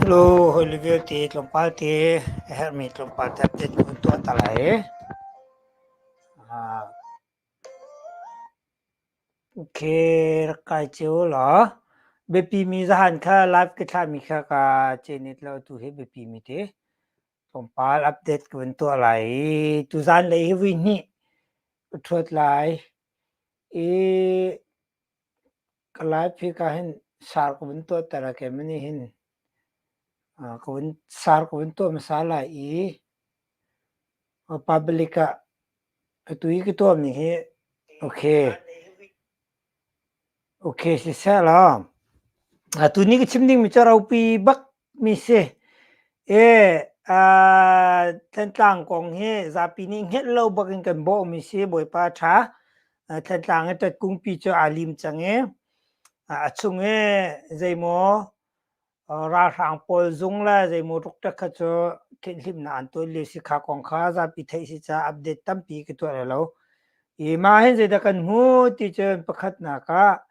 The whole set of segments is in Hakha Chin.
Hello, hawi vialte tlawmpal te a herhmi tlawmpal te update ka vun tuah ta lai. Ah, okay, rak kai cio law. Biapi mi zahan kha live ka thlahmi kha ka cenit lo tu hi biapi mi te. Tlawmpal update ka vun tuah lai i tuzan lei hi vui hnih ka ṭhuat lai i ka live hi ka hin sar ka vun tuah ter a kem ni hin ka vun sar ka vun tuah hmasa lai i public ah atu i ka tuahmi hi okay. Okay, siseh law. Tuni ka chim dingmi cu ropi bak mi si. E, Thantlang kong hi zapi nih hngelh lo bak in kan bawhmi si Bawipa ṭha. Thantlang i ṭatkungpi cu aa lim cang i a chung i zeimaw ralhrang pawl zung le zeimaw rukṭek kha cu thinhlimnak an tuah lio si kha kong kha zapi theih si caah update tampi ka tuah lai lo. I mah hin zeidah kan hmu ti cun pakhatnak ah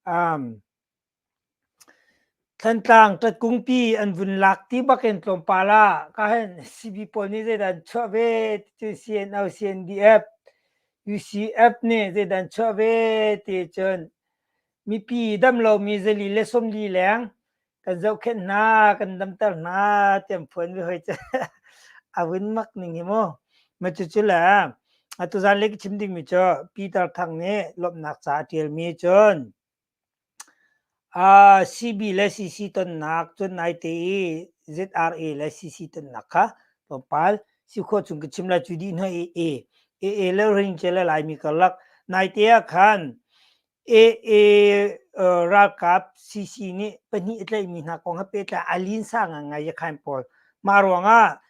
um, Thantlang ṭatkungpi an vun lak ti bakin tlawmpal ah ka hin CB pawl nih zeidah an chuah ve ti cun CNO, CNDF, UCF nih zeidah an chuah ve ti cun mipi damlomi zali le sawmli leng kan zohkhenh hna, kan damter hna ti an phuan ve hoi cu a vun mak ning hi mu. Ma cucu le atu zan le ka chim dingmi cu Peter Thang nih lawmhnak ca a ṭialmi cun CB le CC tonnak cun naite i ZRA le CC tonnak kha tlawmpal si khawh chung ka chim lai cu dih hna AA AA le Rohingya le Laimi karlak naite ah khan AA ralkap CC nih pahnih a tlaihmi hna kong he pehtlai a linsa ngangai Yakhain pawl. Mah ruangah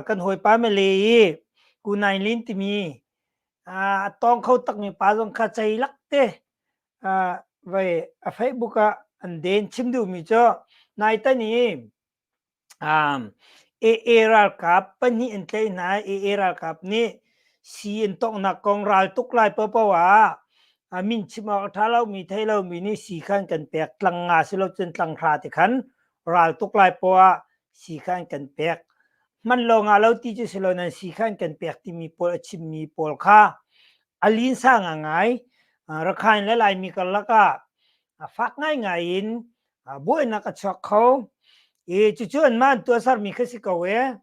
kan hawipa Malay i Ku Naing Lin timi a tawng kho takmi pa zong kha ceilak te vai a Facebook ah an den chim duhmi cu naitan i AA ralkap pahnih an tlaih hna i AA ralkap nih sii an tonghnak kong raltuk lai paohpaoh ah min chim awk a ṭha lomi thei lomi nih sii kha an kan pek tlang nga si lo cun tlang hra ti khan raltuk lai poah ah sii kha an kan pek. Hman lo nga lo ti cu si lo nan sii kha an kan pek timi pawl a chimmi pawl kha a linsa ngangai. Rakhine le Laimi karlak ah fak ngaingai in buainak a chuak kho. I cucu anmah an tuahsermi kha si ko e.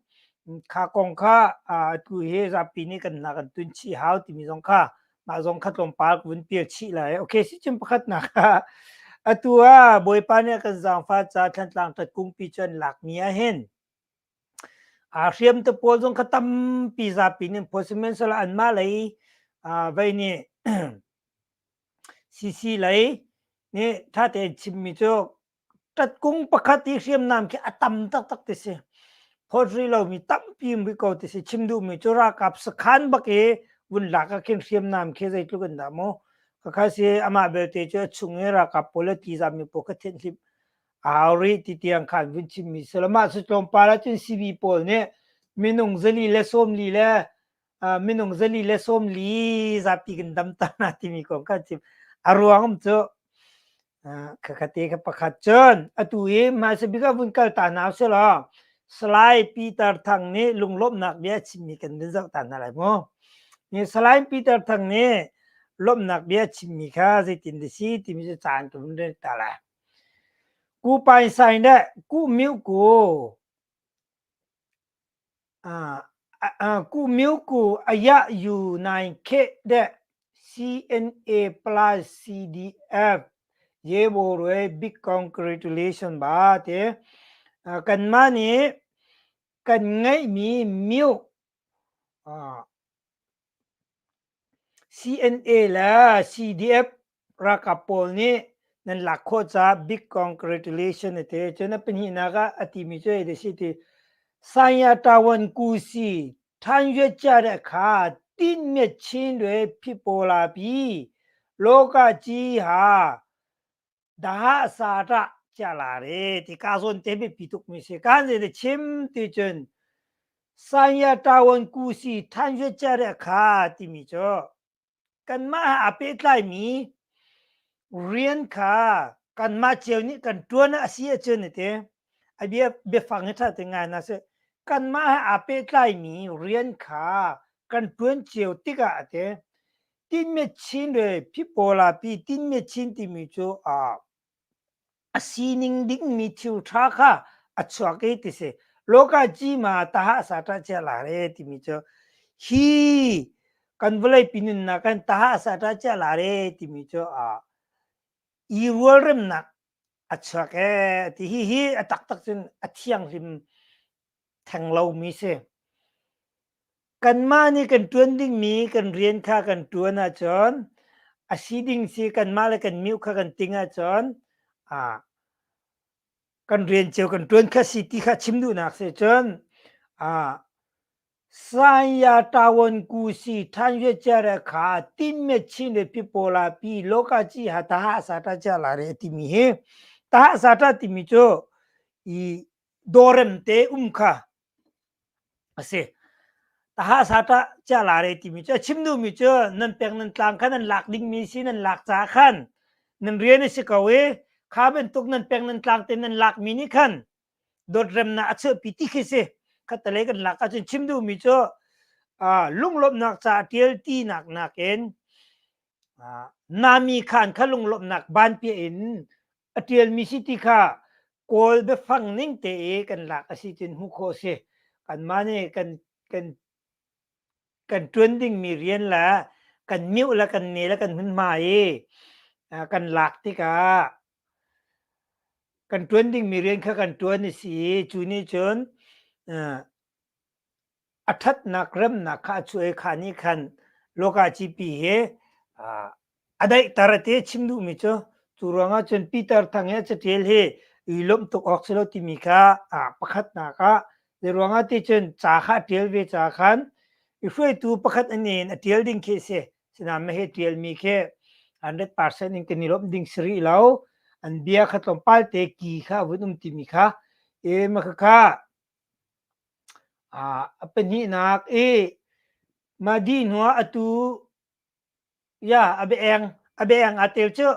Kha kong kha atu hi zapi nih kan hna kan tun chih hau timi zong kha mah zong kha tlawmpal ka vun pial chih lai. Okay, si cun pakhatnak ah atu ah Bawipa nih a kan zaangfah caah Thlantlang ṭatkungpi cu an lakmi ah hin hriam te pawl zong kha tampi zapi nih an sihmanhsehlaw anmah lei vei nih CC lei nih ṭha tein chimmi cu ṭatkung pakhat i hriamnam khi a tam taktak ti si. Phawt rih lomi tampi um rih ko ti si. Chim duhmi cu ralkap sakhan bak i vun lak ah khin hriamnam khi zeitluk in dah mu. Khakha si amah belte cu a chung i ralkap pawl le tizammi pawl kha thenhhlimh a hau rih ti tiang khan vun chimmi si lo. Mah cu tlawmpal ahcun CB pawl nih minung zali le sawmli le minung zali le sawmli zapi kan dam ta hna timi kong kha chim. A ruang um cu khakha te kha pakhat cun atu hi hmaisa bik ah vun kal ta hna usih law Salai Peter Thang nih lunglawmhnak bia a chimmi kan vun zoh ta hna lai mu. Ni Salai Peter Thang nih lawmhnak bia a chimmi kha zeitin dah si timi cu caan ka vun rel ta lai. Ku pai sai le ku miu ku ku miu ku aya yu nai khe de CNA plus CDF ye bo rue big congratulation ba te kanmah nih kan ngeihmi miu CNA le CDF ralkap pawl nih nan lak khawh caah big congratulation a ti. Cun a pahnihnak ah a timi cu hei si ti Sanya Tawan Kusi Than Yue Chia de kha tin myat chin lue phi paw la pi loka chi ha daha sa ta chia la re ti ka zawn te biapi tuk mi si kan zei chim ti cun Sanya Tawan Kusi Than Yue Chia de kha timi cu kanmah he aa pehtlaimi rian kha kanmah cio nih kan ṭuan a si ahcun a ti. A bia biafang hi ṭha te ngai hna seh. Kanmah he aa pehtlaimi rian kha kan ṭuan cio tikah a ti. Tinme Chin le Phipaw pi Tinme Chin timi cu aa a sining dingmi thil ṭha kha a chuak i ti si. Loka ci ma taha sata chia la re timi cu hi kan vawleipi nunnak kan taha sata chia la re timi cu a i rualremnak a chuak ee ti hi hi a taktak cun a thianghlim theng lomi si. Kanmah nih kan ṭuan dingmi kan rian kha kan ṭuan ahcun a si ding si kanmah le kan miu kha kan ting ahcun ah kan rian cio kan ṭuan kha si ti kha chim duhnak si cun ah Saya tawan ku si than yue chia re kha tin me chin le pi pola pi loka chi ha ta ha sa ta cha la re timi hi ta ha sa ta timi cu i dawrem te um kha a si. Taha sata chia la re timi cu a chim duhmi cu nan peng nan tlang kha nan lak dingmi si nan lak caah khan nan rian a si ko i kha bantuk nan peng nan tlang te nan lakmi nih khan dawtremnak a chuahpi ti khi si. Khattelei kan lak ahcun chim duhmi cu lunglawmhnak ca tial tinak nakin nami khan kha lunglawmhnak banpiah in a ṭialmi si ti kha Kawl biafang ning te i kan lak a si cun hmuh khawh a si. Kanmah nih kan kan kan ṭuan dingmi rian le kan mioh le kan ne le kan hmunhma i kan lak tikah kan ṭuan dingmi rian kha kan ṭuan a si i cu nih cun a ṭhatnak remnak kha a chuah i kha nih khan Loka cipi hi a daihter a ti chim duhmi cu cu ruangah cun Peter Thang hi a caṭial hi i lawmh tuk awk si lo timi kha pakhatnak ah zei ruangah ti cun ca kha a ṭial ve ca khan i hruaitu pakhat an in a ṭial ding khi a si. Sinain mah hi ṭialmi khi 100% in kan i lawmh ding si rih lo. An bia kha tlawmpal te ki kha a vun um timi kha i mah khakha A pahnihnak i mah dih hnuah atu ya a biaeng a biaeng aa tel cu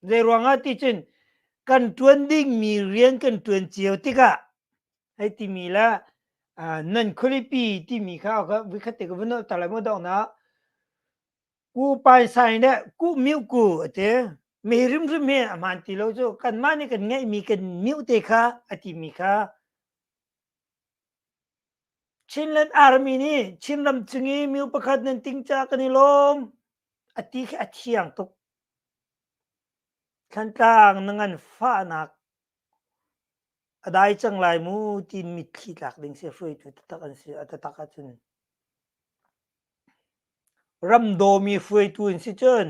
zeiruangah ti cun kan ṭuan dingmi rian kan ṭuan cio tikah hei timi le nan khualipi timi kha vikhat te ka vun nolh ta lai mu donghnak Ku paisai le ku miu ku a ti. Mi hrimhrim hi a hmaan ti lo cu kanmah nih kan ngeihmi kan miu te kha a timi kha Chinland Army nih Chinram chung i miu pakhat nan ting caah kan i lawm a ti khi a thiang tuk. Thlantlang na nganfahnak a dai cang lai mu tiin mitthli tlak ding si hruaitu taktak an si a taktak ahcun. Ram dawmi hruaitu in si cun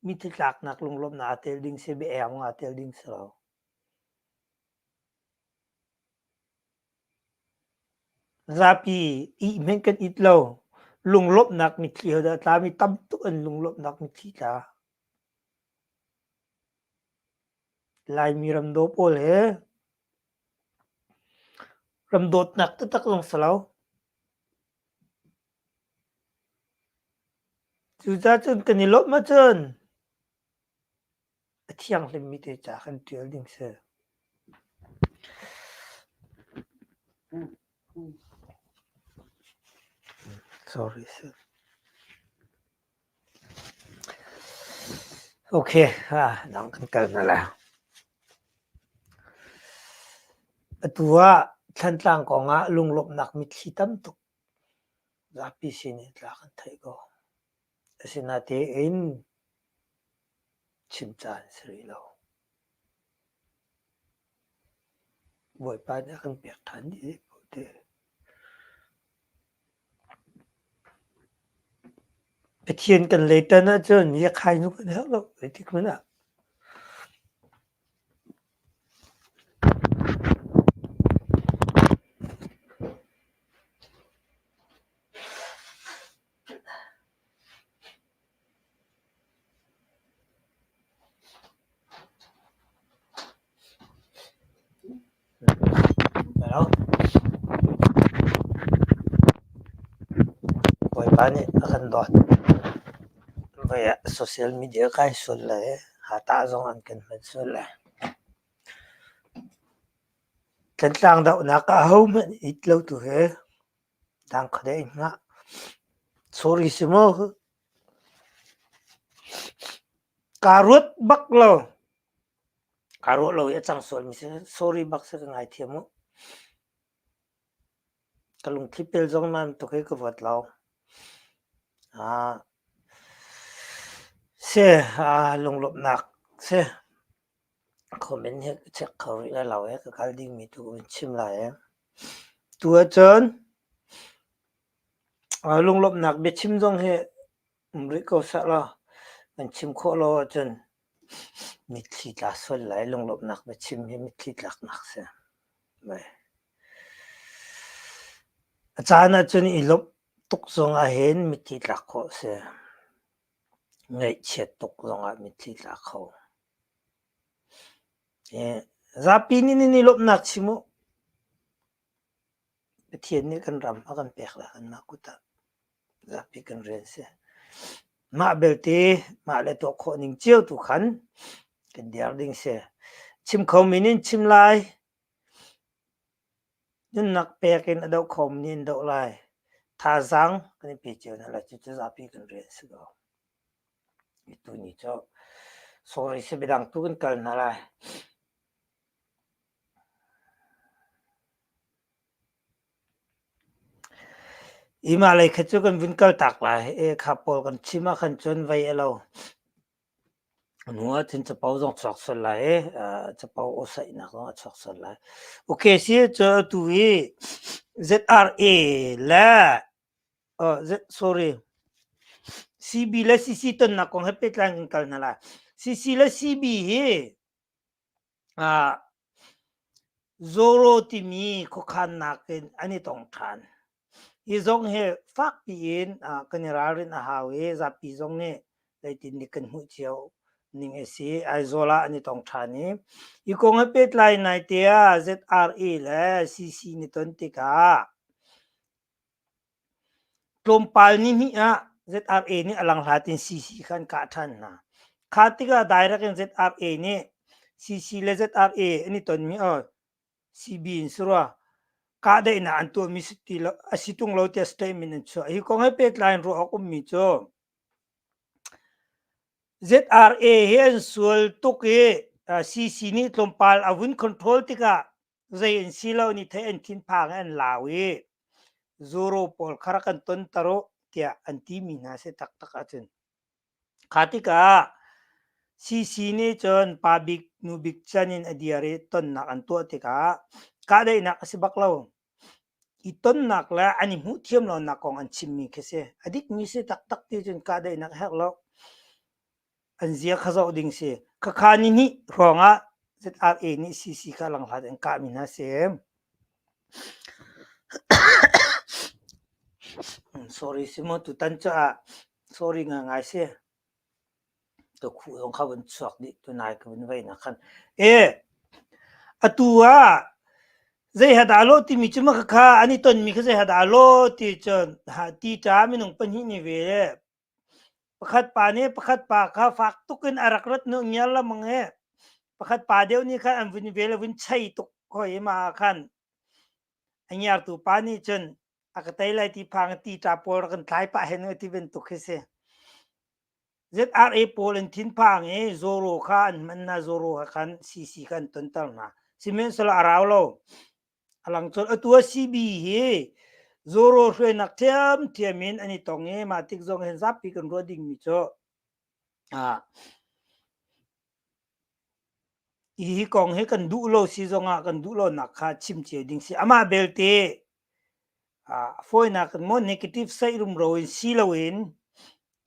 mithi tlaknak lunglawmhnak aa tel ding si, bia-eng aa tel ding si lo. Zapi ih hmanh kan it lo. Lunglawmhnak mitthli hodah a tlami tam tuk an lunglawmhnak mitthli tla. Laimi ramdaw pawl he ramdawtnak taktak zong si lo. Cucaah cun kan i lawmh ahcun a thianghlimmi te ca kan ṭial ding si. Sorry sir. Okay, dang kan kal hna lai. Atu ah Thlantlang kong ah lunglawmhnak mitthli tam tuk zapi sin in tla kan theih ko. Asinain chim caan si rih lo. Bawipa nih a kan pek ṭhan dih te. Pathian kan leitan ahcun yakhai nu kan herh lo zeitik hmanh ah. Bawipa nih a kan dawt. Voi ah social media kai sual le hatah zong an kan hman sual lai. Tlantlang dohnak ah ahohmanh it lo tu hi dang khuadei in hngah. Sorry si maw? Kaa ruat bak lo. Kaa ruah lo i a cang sualmi si. Sorry bak si ka ngaithiam u. Ka lungthli pel zong nan tuk i ka ruat lo. Si, lunglawmhnak si. Comment hi ka check kho rih lai lo i ka kal dingmi tu ka vun chim lai i. Tu ahcun lunglawmhnak biachim zong hi um rih ko sehlaw kan chim khawh lo ahcun mitthli tla sual lai. Lunglawmhnak biachim hi mitthli tlaknak si. A caan ahcun i lawmh tuk zong ahhin mitthli tlak khawh a si. Ngaihchiat tuk zongah mitthli tla kho. Zapi nih nan i lawmhnak chim u. Pathian nih kan ram a kan pek lai kanmah kut ah. Zapi kan rian si. Mah belte mah le tuah khawh ning cio tu khan kan diar ding si. Chim khomi nih an chim lai. Nunnak pek in a doh khomi nih an doh lai. Thazaang kan i pe cio hna lai. Cucu zapi kan rian si ko. Tuni cu sorry si biadang tu kan kal hna lai. Hi mah lei kha cu kan vun kal tak lai. E kha pawl kan chim ah khan cun vei a lo. Hnu ah cun capo zong chuak sual lai i capo aw saihnak zong a chuak sual lai. Okay si cu atu hi ZRA le sorry CB le CC tonnak kong he pehtlai in kan kal hna lai. CC le CB hi Zoro timi khuakhannak in an i tong ṭhan. Hi zong hi fakpi in kan i ralrin a hau i zapi zong nih zeitin nih kan hmuh cio ning a si. Aizawl ah an i tong ṭhan i hi kong he pehtlai naite ah ZRA le CC nih ton tikah Tlawmpal nihnih ah ZRA nih a langhlat in CC kha an kah ṭhan hna. Kha tikah direct in ZRA nih CC le ZRA an i tonmi aw CB in si rua kahdaihnak an tuahmi si ti lo a si tung lo tiah statement an chuah. Hi kong he pehtlai in ruah awk ummi cu ZRA hi an sual tuk i CC nih tlawmpal a vun control tikah zei an si lo nih thei an thinphang i an lau i zuro pawl kha rak kan ton ter u tiah an timi hna si taktak ahcun. Kha tikah CC nih cun pa bik nu bik can in a dir i tonnak an tuah tikah kahdaihnak a si bak lo. I tonnak le an i hmuh thiam lonak kong an chimmi khi si. A dikmi si taktak ti cun kahdaihnak a herh lo. An zia kha zoh ding si. Khakha ni hnih hrawng ah ZRA nih CC kha langhlat in kahmi hna si. Sorry si mu tutan cu ah sorry ngaingai si. Ka khuh zong kha vun chuak dih tunai ka vun vei nak khan. E atu ah zei ha dah lo timi cu ma kha an i tonmi kha zei ha dah lo ti cun ha ti ṭa minung pahnih nih ve le Pakhat pa nih pakhat pa kha fak tuk in a rak rat hnu ngiar lengmang i pakhat pa deuh nih khan an vun vel a vun chei tuk hoi i mah ah khan a ngiartu pa nih cun a ka tei lai ti phang ti ṭa pawl rak kan tlai pah hen ti bantuk khi si. ZRA pawl an thinphang i Zoro kha an hman hna Zoro kha khan CC kha an tonter hna. Sihmanhsehlaw a rau lo. A lang colh. Atu ah CB hi Zoro hruainak ṭhiamṭhiam in an i tong i mah tik zong hin zapi kan ruah dingmi cu ah hi kong hi kan duh lo si zongah kan duh lonak kha chim cio ding si. Amah belte a fawinak in maw negative saih rumro in si loin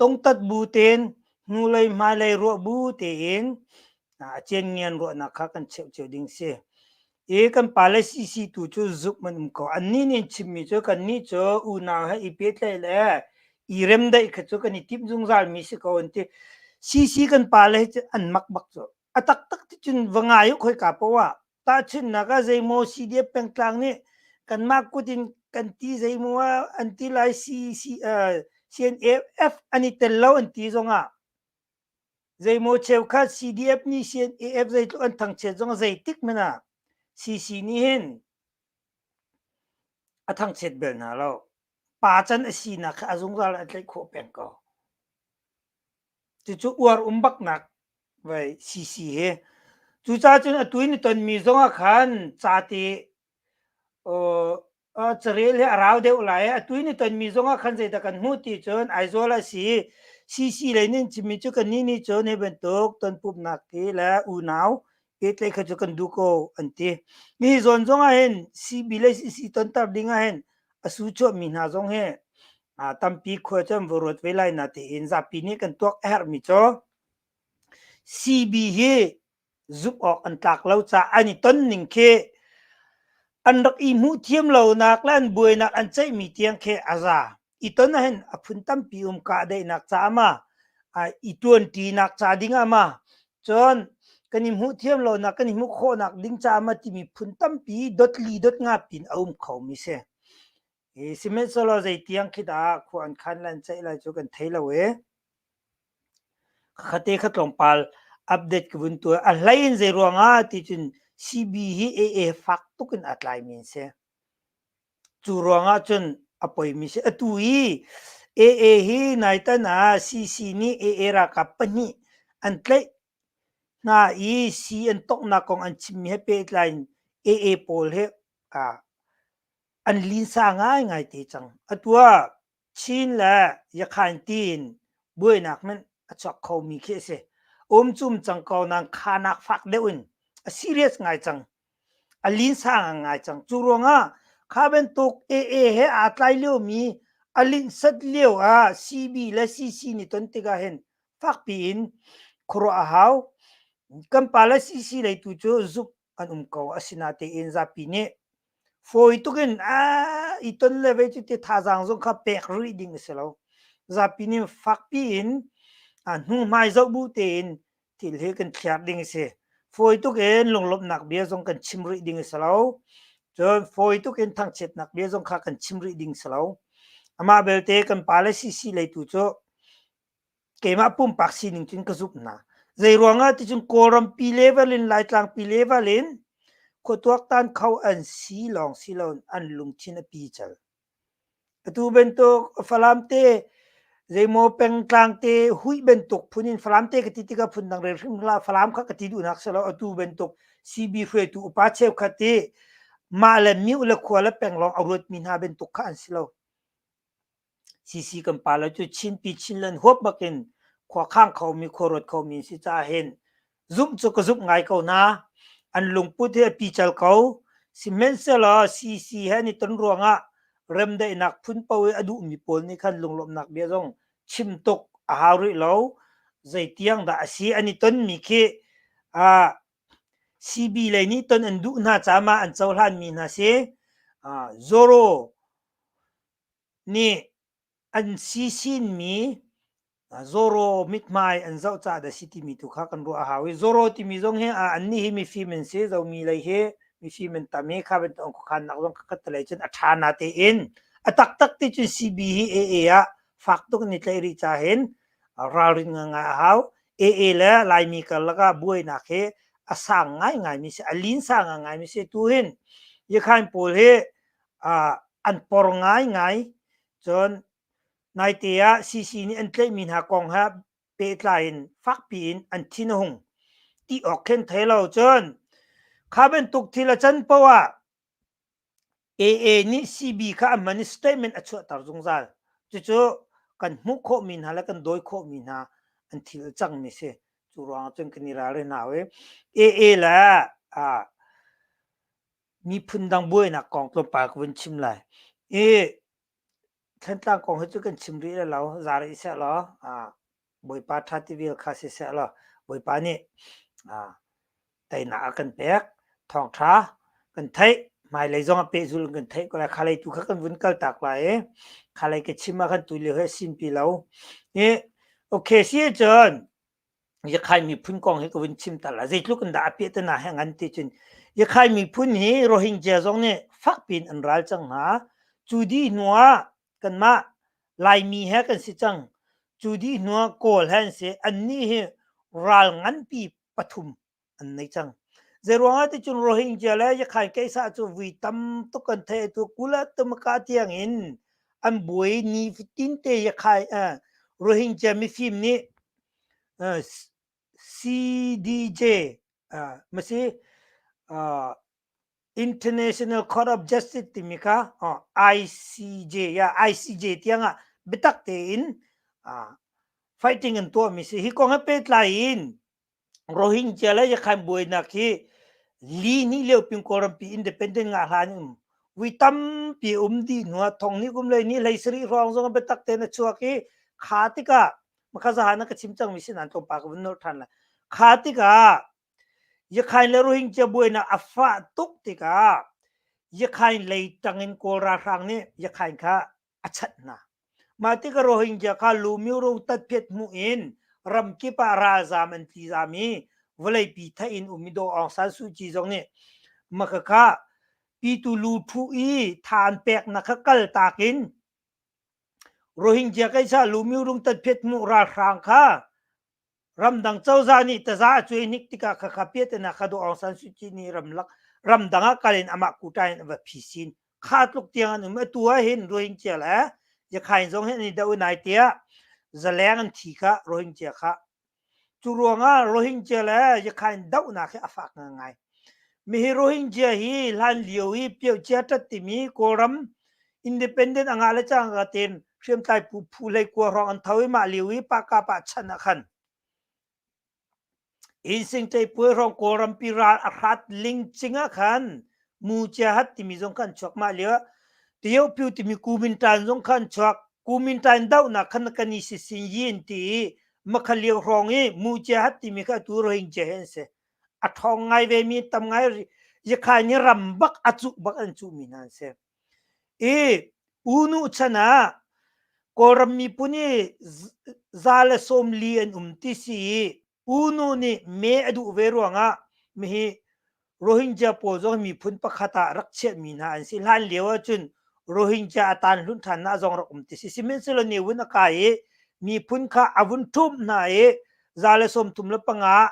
tongtat bu tein hnulei hmailei ruah bu tein a cianngian ruahnak kha kan cheuh cio ding si. I kan pale CC tu cu zumh an um ko. Annih nih an chimmi cu kannih cu unau he i pehtlaih le i remdaih kha cu kan i timh zungzal mi si ko an ti. CC kan pale hi cu an mak bak cu. A taktak ti cun va ngai u khoika poah ah. Tahchunhnak ah zeimaw CDF pengtlang nih kanmah kut in kan ti zeimaw ah an ti lai CC, uh, CNF an i tel lo an ti zongah zeimaw cheukhat CDF nih CNAF zeitluk an thangchiat zong zeitik hmanh ah. CC nih hin a thangchiat bel hna lo. Pa can a sinak kha a zungzal a tlaih khawh peng ko. Cucu uar um baknak vai CC hi. Cucaah cun atu in tonmi zong ah khan ca te carel hi a rau deuh lai. Atu in tonmi zong ah khan zeidah kan hmuh ti cun Aizawl a si. CC lei nih an chimmi cu kannih nih cun hi bantuk tonpumhnak hi le unau pehtlaih kha cu kan duh ko an ti. Hi zawn zong ah hin CB le CC tonter ding ah hin a su chuahmi hna zong hi tampi khua cu an va ruat ve lai na tiin zapi nih kan tuak a herhmi cu CB hi zumh awk an tlak lo caah an i ton ning khi an rak i hmuh thiam lonak le an buainak an ceihmi tiang khi a za. I ton ahhin a phun tampi um kahdaihnak caah ma i tuanṭinak ca ding ah ma cun kan i hmuh thiam lonak kan i hmuh khawhnak ding caah ma timi phun tampi dotli dot nga pin a um khomi si. Sihmanhsehlaw zeitiang khi dah khua an khan le an ceih lai cu kan thei lo i khate kha tlawmpal update ka vun tuah. A hlei in zei ruangah ti cun CB hi AA fak tuk in aa tlaimi an si. Cu ruangah cun a poimi si. Atu hi AA hi naitan ah CC nih AA ralkap pahnih an tlaih hna i C an tonghnak kong an chimmi he pehtlai in AA pawl he an linsa ngaingai te cang. Atu ah Chin le Yakhain tiin buainak hmanh a chuak khomi khi a si. Um cum cang ko nain khanak fak deuh in a serious ngai cang. A linsa ngai cang. Cu ruangah kha bantuk AA he aa tlai liomi a linhsat lio ah CB le CC nih ton tikah hin fakpi in khuaruah a hau. Kan pa le CC lei tu cu zumh an um ko. Asinain zapi nih fawi tuk in i ton le vei cu ti thazaang zong kha pek rih ding a si lo. Zapi nih fakpi in hnuhmai zoh bu tein thil hi kan thliar ding a si. Fawi tuk in lunglawmhnak bia zong kan chim rih ding a si lo. Cun fawi tuk in thangchiatnak bia zong kha kan chim rih ding si lo. Amah belte kan pa le CC lei tu cu keimah pumpak sining cun ka zumh hna. Zei ruangah ticun Kawlram pi level in Laitlang pi level in khua tuaktan kho an si lawng si loin an lungthin a pi cal. Atu bantuk Falam te zeimaw pengtlang te huih bantuk phun in Falam te ka ti tikah phundang rel hrim hlah Falam kha ka ti duhnak si lo atu bantuk CB hruaitu upa cheukhat i mah le miu le khua le peng lawng a ruatmi hna bantuk kha an si lo. CC kan pa le cu Chinpi Chinland huap bakin khua khang khomi khua ruat khomi an si caah hin zumh cu ka zumh ngai ko hna. An lungput hi a pical ko. Sihmanhsehlaw CC he an i ton ruangah remdaihnak phun paoh i a duhmi pawl nih khan lunglawmhnak bia zong chim tuk a hau rih lo. Zeitiang dah a si an i tonmi khi CB lei nih ton an duh hna caah mah an cohlanmi hna si. Zoro nih an sisinmi Zoro mithmai an zoh caah dah si timi tu kha kan ruah a hau i Zoro timi zong hi annih hi mifim an si Zomi lei hi mifim an tam i kha bantuk an khuakhannak zong kha lei cun a ṭha na tein a taktak ti cun CB hi AA ah fak tuk in i tlaih rih ca hin ralrin ngai a hau AA le Laimi karlak ah buainak hi a sang ngaingaimi si a linsa ngaingaimi si tu hin Yakhain pawl hi an por ngaingai. Cun naite ah CC nih an tlaihmi hna kong he pehtlai in fakpi in an thin a hung. Ti awk khin thei lo cun kha bantuk thil a can poah ah AA nih CB kha a hman i statement a chuahter zungzal. Cucu kan hmuh khawhmi hna le kan dawi khawhmi hna an thil a cangmi si. Cu ruangah cun kan i ralrin hau i AA le miphun dang buainak kong tlawmpal ka vun chim lai. I Thantlang kong hi cu kan chim rih lo, za rih seh law, Bawipa ṭha ti vial kha si seh law, Bawipa nih teinak a kan pek, thawngṭha kan theih, hmailei zong ah pehzul in kan theih ko lai. Kha lei tu kha kan vun kaltak lai i kha lei ka chim ah khan tu lio hi a sinpi lo. I okay si ahcun Yakhai miphun kong hi ka vun chim ta la. Zeitluk in dah a piahtana he ngan ti cun Yakhai miphun hi Rohingya zong nih fakpi in an ral cang hna. Cu dih hnu ah kanmah Laimi he kan si cang. Cu dih hnu ah Kawl he an si. Annih hi ral nganpi pathum an nei cang. Zeiruangah ti cun Rohingya le Yakhain Keisa cu vui tam tuk kan theih tu kula tumka tiang in an buai ni fatin te Yakhai Rohingya mifim nih CDJ masi International Court of Justice timi kha ICJ ya ICJ tiang ah biatak tein fighting an tuahmi si. Hi kong he pehtlai in Rohingya le Yakhan buainak hi li nih lio ping Kawlrampi independent ngah hlan um vui tampi um dih hnu ah thong ni kum lei ni hlei sarih hrawng zong biatak tein a chuak i kha tikah makha zahan na ka chim cangmi si nan tlawmpal ka vun nolh ṭhan lai. Kha tikah Yakhain le Rohingya buainak a fah tuk tikah Yakhain lei ṭang in Kawl ralhrang nih Yakhain kha a chanh hna. Mah tikah Rohingya kha lumyuro tatphiat hmuh in ramkip ah ralzaam an tlizaam i vawleipi theih in um i Daw Aung San Suu Kyi zong nih makhakha pitu lu ṭhu i tha an peknak kha kaltak in Rohingya keisa lumyurung tatphiat hmuh ralhrang kha Ramdang cozah nih taza a cuai hnik tikah khakha piahtana kha Daw Aung San Suu Kyi nih ramlak ramdang ah kal in amah kuta in a va phisin. Kha tluk tiang an um. Atu ah hin Rohingya le Yakhain zong hi an i doh nai tiah zaleng an thi kha Rohingya kha. Cu ruangah Rohingya le Yakhain dohnak hi a fak ngai. Mihi Rohingya hi hlan lio i Piocia ṭat timi Kawlram independent a ngah le cangka tein hriamtlai phu phu hlei kua hrawng an tho i mah lio i pahkap ah chan ah khan Insing Ṭeipuai hrawng Kawlrampi ral a hrat lingcing ah khan Mu Cia Hat timi zong khan chuak mah lio ah Tio timi Kumintan zong khan chuak Kumintan dohnak khan kan i sisin yin ti i makha lio hrawng i Mu Cia Hat timi kha atu Rohingya he an si a ṭhawng ngai ve mi tam ngai Yakhai nih ram bak a cuh bak an cuhmi hna an si. I U Nu chan ah Kawlram miphun hi 140 an um ti si i U Nu nih me a duh ve ruangah mihi Rohingya pawl zong miphun pakhat ah rak chiahmi hna an si. Hlan lio ahcun Rohingya a tan hlun ṭhannak zong rak um ti si. Sihmanhsehlaw Ne Win a kai i miphun kha a vun ṭhumh hna i 135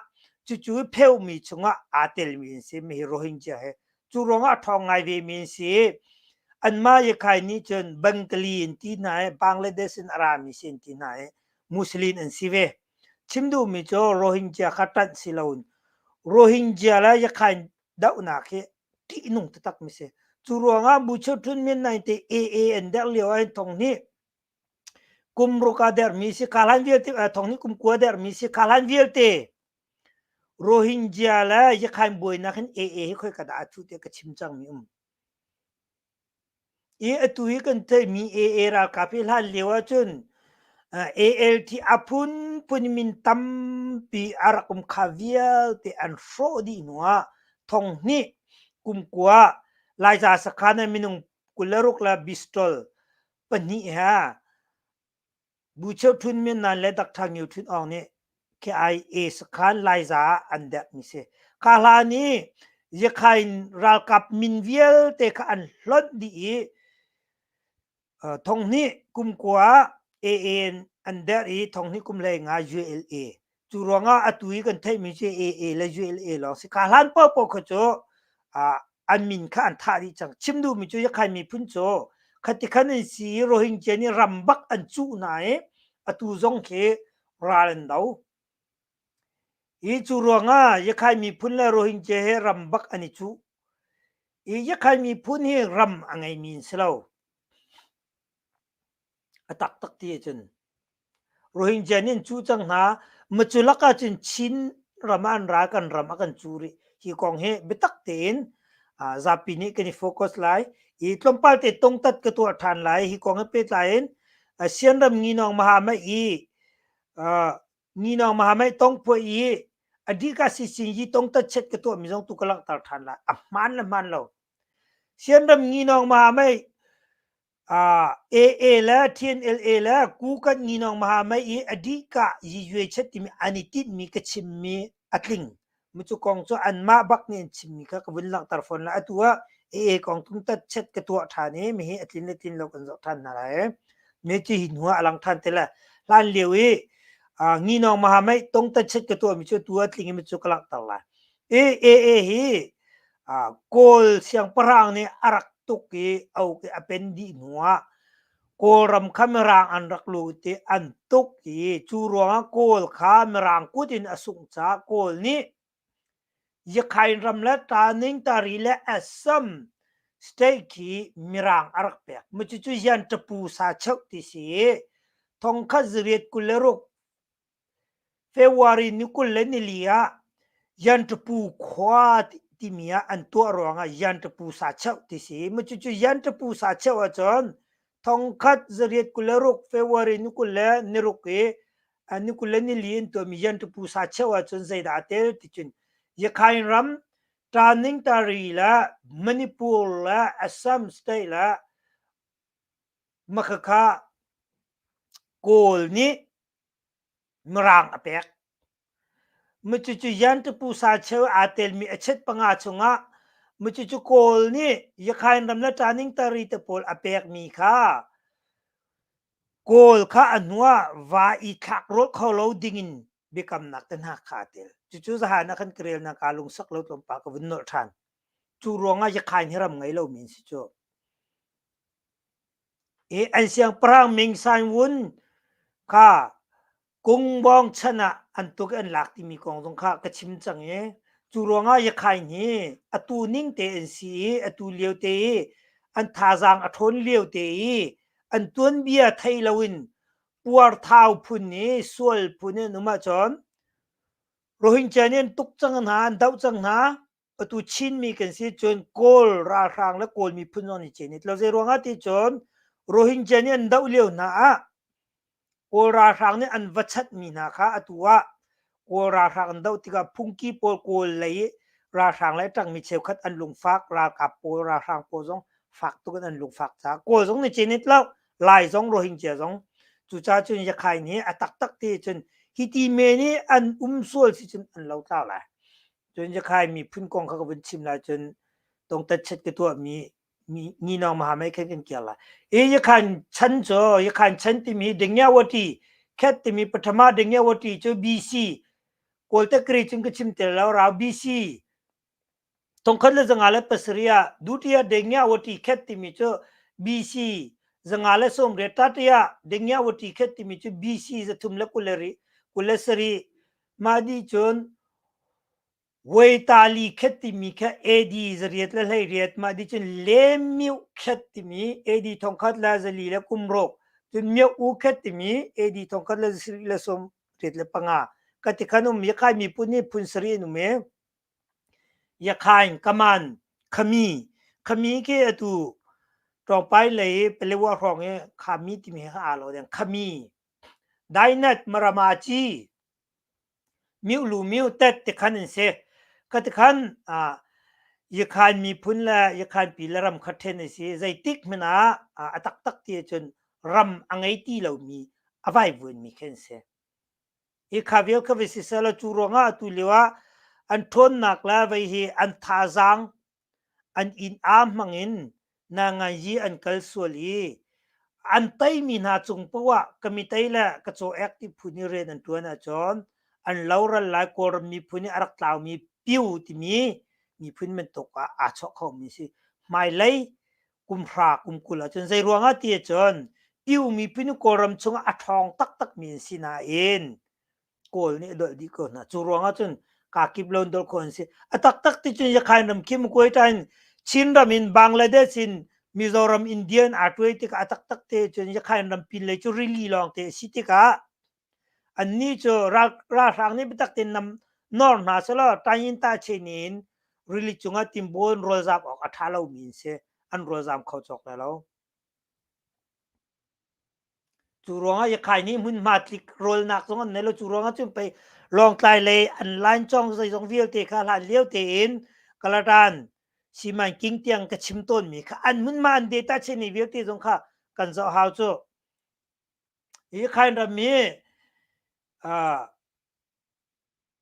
cucu pheumi chungah aa telmi an si. Mihi Rohingya he Cu ruangah a ṭhawng ngai vemi an si. Anmah Yakhai nih cun Bengali in ti hna i Bangladesh in a rami si an ti hna i Muslim an si ve. Chim duhmi cu Rohingya kha ṭanh si loin Rohingya le Yakhai dohnak hi ṭihnung taktak mi si. Cu ruangah Bucho Htun Min Naing te AA an derh lio ah hin thong hnih kum ruk ah derhmi si kha hlan vialte thong hnih kum kua derhmi si kha hlan vialte Rohingya le Yakhain buainak hin AA hi khoika dah a thuh tiah ka chim cangmi um. I atu hi kan theihmi AA ralkap hi hlan lio ahcun ALT a phunphun min tampi a rak um kha vialte an hrawh dih hnu ah thong hnih kum kua Laiza sakhan ah minung 26 le bistol pahnih he Bu Cheu Htun Min Nan le Dr. Ngiu Htun Aung nih KIA sakhan Laiza ah an derhmi si. Kha hlan i Yakhain ralkap min vialte kha an hlonh dih i thong hnih kum kua AA an derh i thong hnih kum hlei nga ULA. Cu ruangah atu i kan theihmi cu AA le ULA lawng si. Kha hlan paohpaoh kha cu an min kha an thah dih cang. Chim duhmi cu Yakhai miphun cu khati khan an si i Rohingya nih ram bak an cuh hna i atu zong khi ral an do. Hi cu ruangah Yakhai miphun le Rohingya he ram bak an i cuh. I Yakhai miphun hi ram a ngeimi an si lo. A taktak ti ahcun Rohingya nih an cuh cang hna. Macu lakah cun Chin ram ah an ra kan ram a kan cuh rih. Hi kong hi biatak tein zapi nih kan i focus lai. I tlawmpal te tongtat ka tuah ṭhan lai. Hi kong he pehtlai in Sianram Nginawng Mahamai i Nginawng Mahamai tongphuah i adika sisin yi tongtat chet ka tuahmi zong tu ka langhter ṭhan lai. A hmaan le hmaan lo. Sianram Nginawng Mahamai AA le TNLA le Kukan Nginawng Mahamai i a dihka Yiyue chet timi an i tinhmi ka chimmi a tling. Mucu kong cu anmah bak nih an chimmi kha ka vun langhter fawn lai. Atu ah AA kong tungtat chet ka tuah ṭhan i mihi a tlin le tlin lo kan zoh ṭhan hna lai. Me cu hi hnu ah a lang ṭhan te lai. Hlan lio i Nginawng Mahamai tungtat chet ka tuahmi cu atu ah tling i micu ka langhter lai. AA hi Kawl siangpahrang nih a rak tuk i a pen dih hnuah Kawlram kha Mirang an rak lut i an tuk i cu ruangah Kawl kha Mirang kut in a sungh caah Kawl nih Yakhain ram le Taningtari le Assam state khi Mirang a rak pek. Cucu Yantapu sa cheuh ti si i thongkhat zariat 26 February ni 24 ah Yantapu khua timi ah an tuah ruangah Yantapu sa cheuh ti si. Cucu Yantapu sa cheuh ahcun thongkhat zariat 26 February ni 26 i ni 24 in tuahmi Yantapu sa cheuh ahcun zeidah a tel ti cun Yakhain ram Taningtari le Manipur le Assam state le Makhakha Kawl nih Mirang a pek. Cucu Yantapu sacheu aa telmi a chet panga chungah cucu Kawl nih Yakhain ram le Taningtari te pawl a pekmi kha Kawl kha a hnuah va i thlak rawlh kho lo dingin biakamnak te hna kha aa tel. Cucu zahan ah khan ka relnak aa lungsak lo tlawmpal ka vun nolh ṭhan. Cu ruangah Yakhain hi ram ngei lomi an si cu. Hi an siangpahrang Ming San Wun kha Kungbawng chan ah an tuk i an lak timi kong zong kha ka chim cang i cu ruangah Yakhain hi atu ning te an si i atu lio te i an thazaang a ṭhawn lio te i an tuanbia thei loin puarthau phun i sual phun in an um ahcun Rohingya nih an tuk cang hna, an doh cang hna. Atu Chinmi kan si cun Kawl ralhrang le Kawl miphun zong nih cin lo. Zei ruangah ti cun Rohingya nih an doh lio hna ah Kawl ralhrang nih an va chanhmi hna kha atu ah Kawl ralhrang an doh tikah phungki pawl Kawl lei ralhrang le ṭangmi cheukhat an lungfak, ralkap pawl ralhrang pawl zong fak tuk in an lungfak caah Kawl zong nih cin lo, Lai zong Rohingya zong. Cucaah cun Yakhain hi a taktak ti cun hi ti men i an um sual si cun an lotlau lai. Cun Yakhai miphun kong kha ka vun chim lai cun tongtat chet ka tuahmi Ninong Mahamai khan kan kir lai. I Yakhan chan cu Yakhan chan timi Dingyawati khet timi Pathama Dingyawati cu BC Kawlte Kri cun ka chim tel lo rau BC 1507 ah Dutiya Dingyawati khet timi cu BC 590 Tatiya Dingyawati khet timi cu BC 327 Mah dih cun Waitali khet timi kha AD 818 mah dih cun Lemmiuh khet timi AD 1416 cun Mioh U khet timi AD 1785 ka ti khan um Yakhai miphun hi phun sarih an um i Yakhain, Kaman, Khami, Khami khi atu Ṭawngpai lei Palewa hrawng i Khami timi he aa lo deng Khami, Dainat, Maramaci, Miulu miu tet tikhan an si. Ka tikhan Yakhan miphun le Yakhan pi le ram kha ṭhen a si. Zeitik hmanh ah a taktak ti ahcun ram a ngei ti lomi a vaivuanmi khi an si. Hi kha vial kha va si seh cu ruangah atu lio ah an ṭhawnnak le vei hi an thazaang An inn aa hmang in nanganyi an kal sual i an teimi hna cung paoh ah ka mitei le ka caw-ek ti phun i rian an ṭuan ahcun an loral lai. Kawlram miphun i a rak tlaumi Pyu timi miphun bantuk ah aa chuah khomi a si. Hmailei kum hra kum 20 ahcun zei ruangah ti ahcun Pyu miphun hi Kawlram chungah a ṭhawng taktakmi an si nain Kawl nih a dolh dih ko hna. Cu ruangah cun kakip lo in dolh khawh an si. A taktak ti cun Yakhain ram khi Mukweta in Chin ram in Bangladesh in Mizoram India in aa tuai tikah a taktak te cun Yakhain ram pin lei cu rili lawng te a si tikah annih cu ralhrang nih biatak tein nam nor hna selaw Tayin Ta Che in rili cungah timbawn rawlzam awk a ṭha lomi an si. An rawlzam kho cawk lai lo. Cu ruangah Yakhai nih hmunhma tlik rawlnak zong an nei lo. Cu ruangah cun pei Lawngtlai lei an line cawng zeizong vialte kha hlan lio tein Kalatan Simanking tiang ka chim tawnmi kha an hmunhma an data cheni vialte zong kha kan zoh hau cu. Hi Khain ram hi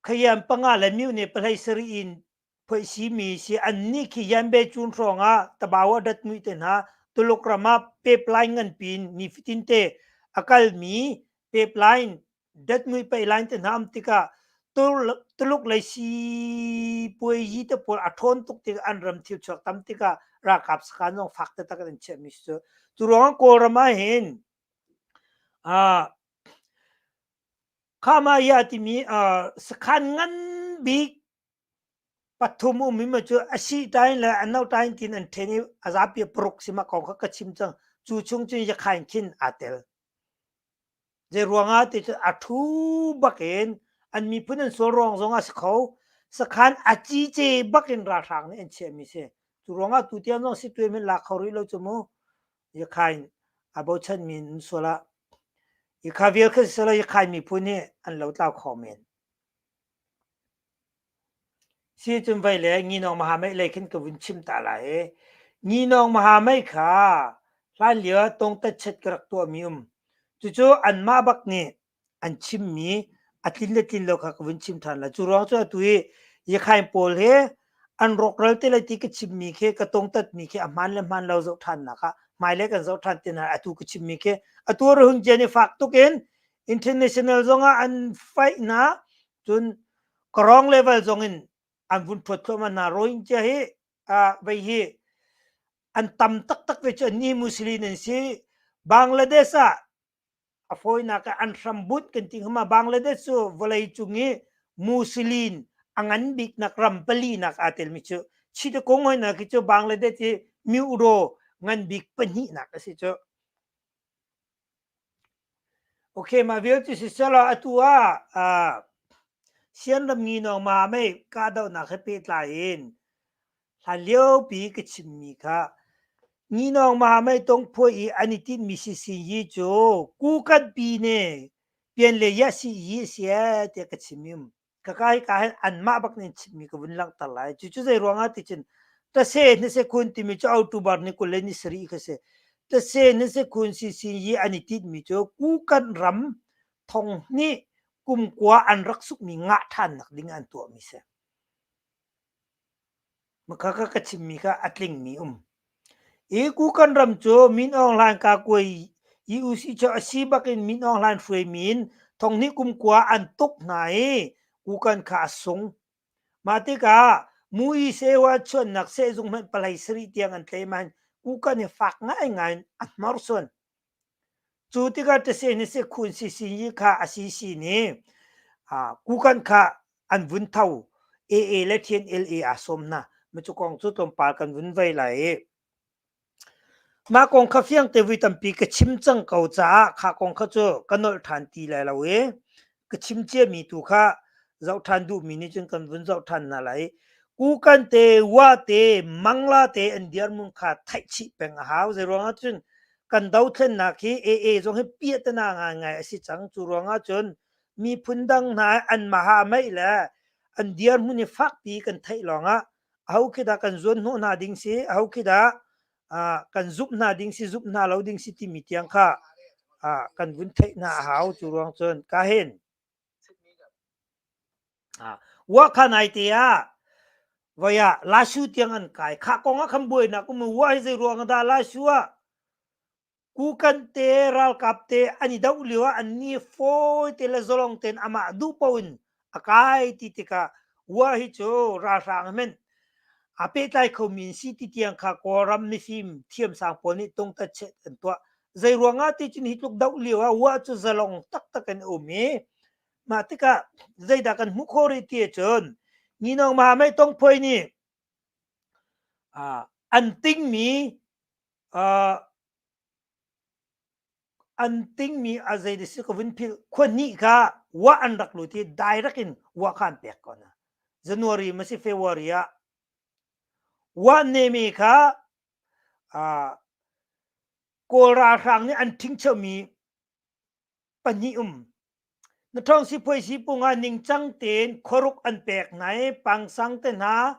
Khayan panga le myu ne pahlei sarih in phoihsimi si annih khi Yanbe cun hrawng ah Tabawa dat mui te hna Tuluk ram ah pipeline nganpi in nifatin te a kalmi pipeline dat mui pipeline te hna um tikah. Tuluk lei sipuazi te pawl a ṭhawn tuk tikah an ram thil chuak tam tikah ralkap sakhan zong fak taktak in an chiahmi si cu. Cu ruangah Kawlram ah hin Khamaya timi sakhan ngan bik pathum um i cu a si tain le a no tain tin an ṭhen i a zapi paruk si mah kong kha ka chim cang. Cu chung cun Yakhain khin aa tel. Zei ruangah ti cu a ṭhu bak in an miphun an sual ruang zong ah si kho. Sakhan a cice bak in ralhrang nih an chiahmi si. Cu ruangah tutiang zong situem in lak kho rih lo cu mu. Yakhain a bochanmi an sual ah Yakha vial kha si lo Yakhain miphun hi an lotlau kho men. Si cun vei le Nginawng Mahamei lei khin ka vun chim ta lai i Nginawng Mahamei kha hlanlio ah tawngtatchet ka rak tuahmi um. Cucu anmah bak nih an chimmi a tlin le tlin lo kha ka vun chim ṭhan lai. Cu ruang cu atu hi Yakhain pawl he an rawkral te lai ti ka chimmi khi ka tawngtatmi khi a hmaan le hmaan lo zoh ṭhannak ah hmailei kan zoh ṭhan te hna atu ka chimmi khi atu Rohingya nih fak tuk in international zongah an fight hna cun Karong level zong in an vun phuat thluahmah hna. Rohingya hi vei hi an tam taktak ve cu annih Muslim an si. Bangladesh ah a fawinak ah an hrambunh kan ti hnga Bangladesh cu vawlei cung i Muslim a ngan biknak ram palinak aa telmi cu Chittagong hoi khi cu Bangladesh hi miuro ngan bik pahnihnak a si cu. Okay, mah vial cu siselaw atu ah Sianram nginawng ma mei kahdohnak he pehtlai in hlanliopi ka chimmi kha nginawng ma mei tongphuai i an i tinhmi sisinyi cu Kukanpi ne pian le yah si yi a si ee tiah ka chim i um. Kaka hika hin anmah bak nih chimmi ka vun langhter lai. Cucu zei ruangah ti cun tase hnase khun timi cu October ni 27 kha si. Tase hnase khun sisin yi an i tinhmi cu Kukan ram thong hnih kum kua an rak sukmi ngah ṭhannak ding an tuahmi si. Maka ka ka chimmi kha a tlingmi um. I Kukan ram cu Min Aung Hlaing kakuai UC cu a si bakin Min Aung Hlaing hruaimi in thonghnih kum kua an tuk hna i Kukan kha a sung. Mah tikah Mui Sewa chuannak sehzung hmanh palei sarih tiang an tlei ma Kukan hi fak ngaingai in a hnorsuan. Cu tikah Tase nih Sekhun Sisinyi kha a sisi nih Kukan kha an vun tho. AA le TNLA aa sawm hna. Macu kong cu tlawmpal kan vun vei lai i mah kong kha fiangte vui tampi ka chim cang ko caah kha kong kha cu ka nolh ṭhan ti lai lo i ka chim ciami tu kha zoh ṭhan duhmi nih cun kan vun zoh ṭhan hna lai. Kukan te, Wa te, Mangla te an dirhmun kha theih chih peng a hau. Zeiruang ah cun kan dothlennak hi AA zong hi piahtana ngaingai a si cang. Cu ruangah cun miphun dang hna an maha meih le an dirhmun hi fakpi kan theih lawngah aho khi dah kan zuan hnawh hna ding si, aho khi dah kan zumh hna ding si, zumh hna lo ding si timi tiang kha kan vun theih hna a hau. Cu ruang cun ka hin Wa kha nai te ah voi ah Lashu tiang an kai. Kha kong ah khan buainak um wa hi zei ruang dah Lashu ah Kukan te ralkap te an i doh lio ah an ni fawi te le zalong tein amah duh paoh in a kai ti tikah wa hi cu ralhrang hmenh aa pehtlai khomi an si ti tiang kha Kawlram mifim thiamsang pawl nih tungtatchet an tuah. Zei ruangah ti cun hi tluk doh lio ah wa cu zalong taktak in a um i mah tikah zeidah kan hmuh khawh rih ti ahcun Nginawng Mahamei Tongphuai nih an tingmi an tingmi a zei si ka vun philh khua hnih kha wa an rak lut i direct in wa kha an pek ko hna January ma si February ah wa neme kha Kawl ralhrang nih an ṭhingchomi pahnih um. Na ṭhawng sipuaisi pung ah ningcang tein khuaruk an pek hna i pangsang te hna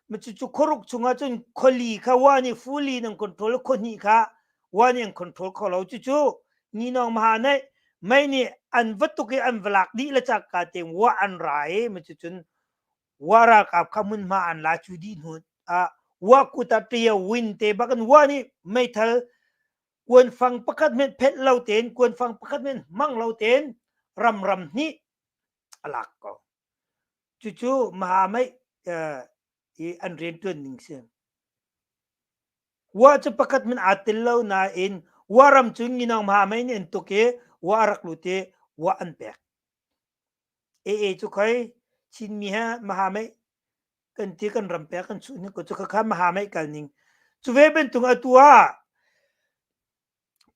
cucu khuaruk chungah cun khuali kha wa nih fully in an control khuahnih kha wa nih an control kho lo cucu Nginawng Maha nih mei nih an va tuk i an va lak dih le cangka tein wa an ra i cucun wa ralkap kha hmunhma an la cu dih hnu ah wa kut ah ṭio win te bak in wa nih meithal kuanfang pakhat hmenh phelh lo tein kuanfang pakhat hmenh hmang lo tein ram ram hnih a lak ko. Cucu Mahamai i an rianṭuan ning si. Wa cu pakhat hmanh aa tel lo nain Wa ram cu Nginawng Mahamai nih an tuk i Wa a rak lut i Wa an pek. AA cu khoi Chinmi he Mahamai kan ti kan ram pek kan chuh ni ko cu khakha Mahamai kal ning. Cu ve bantuk atu ah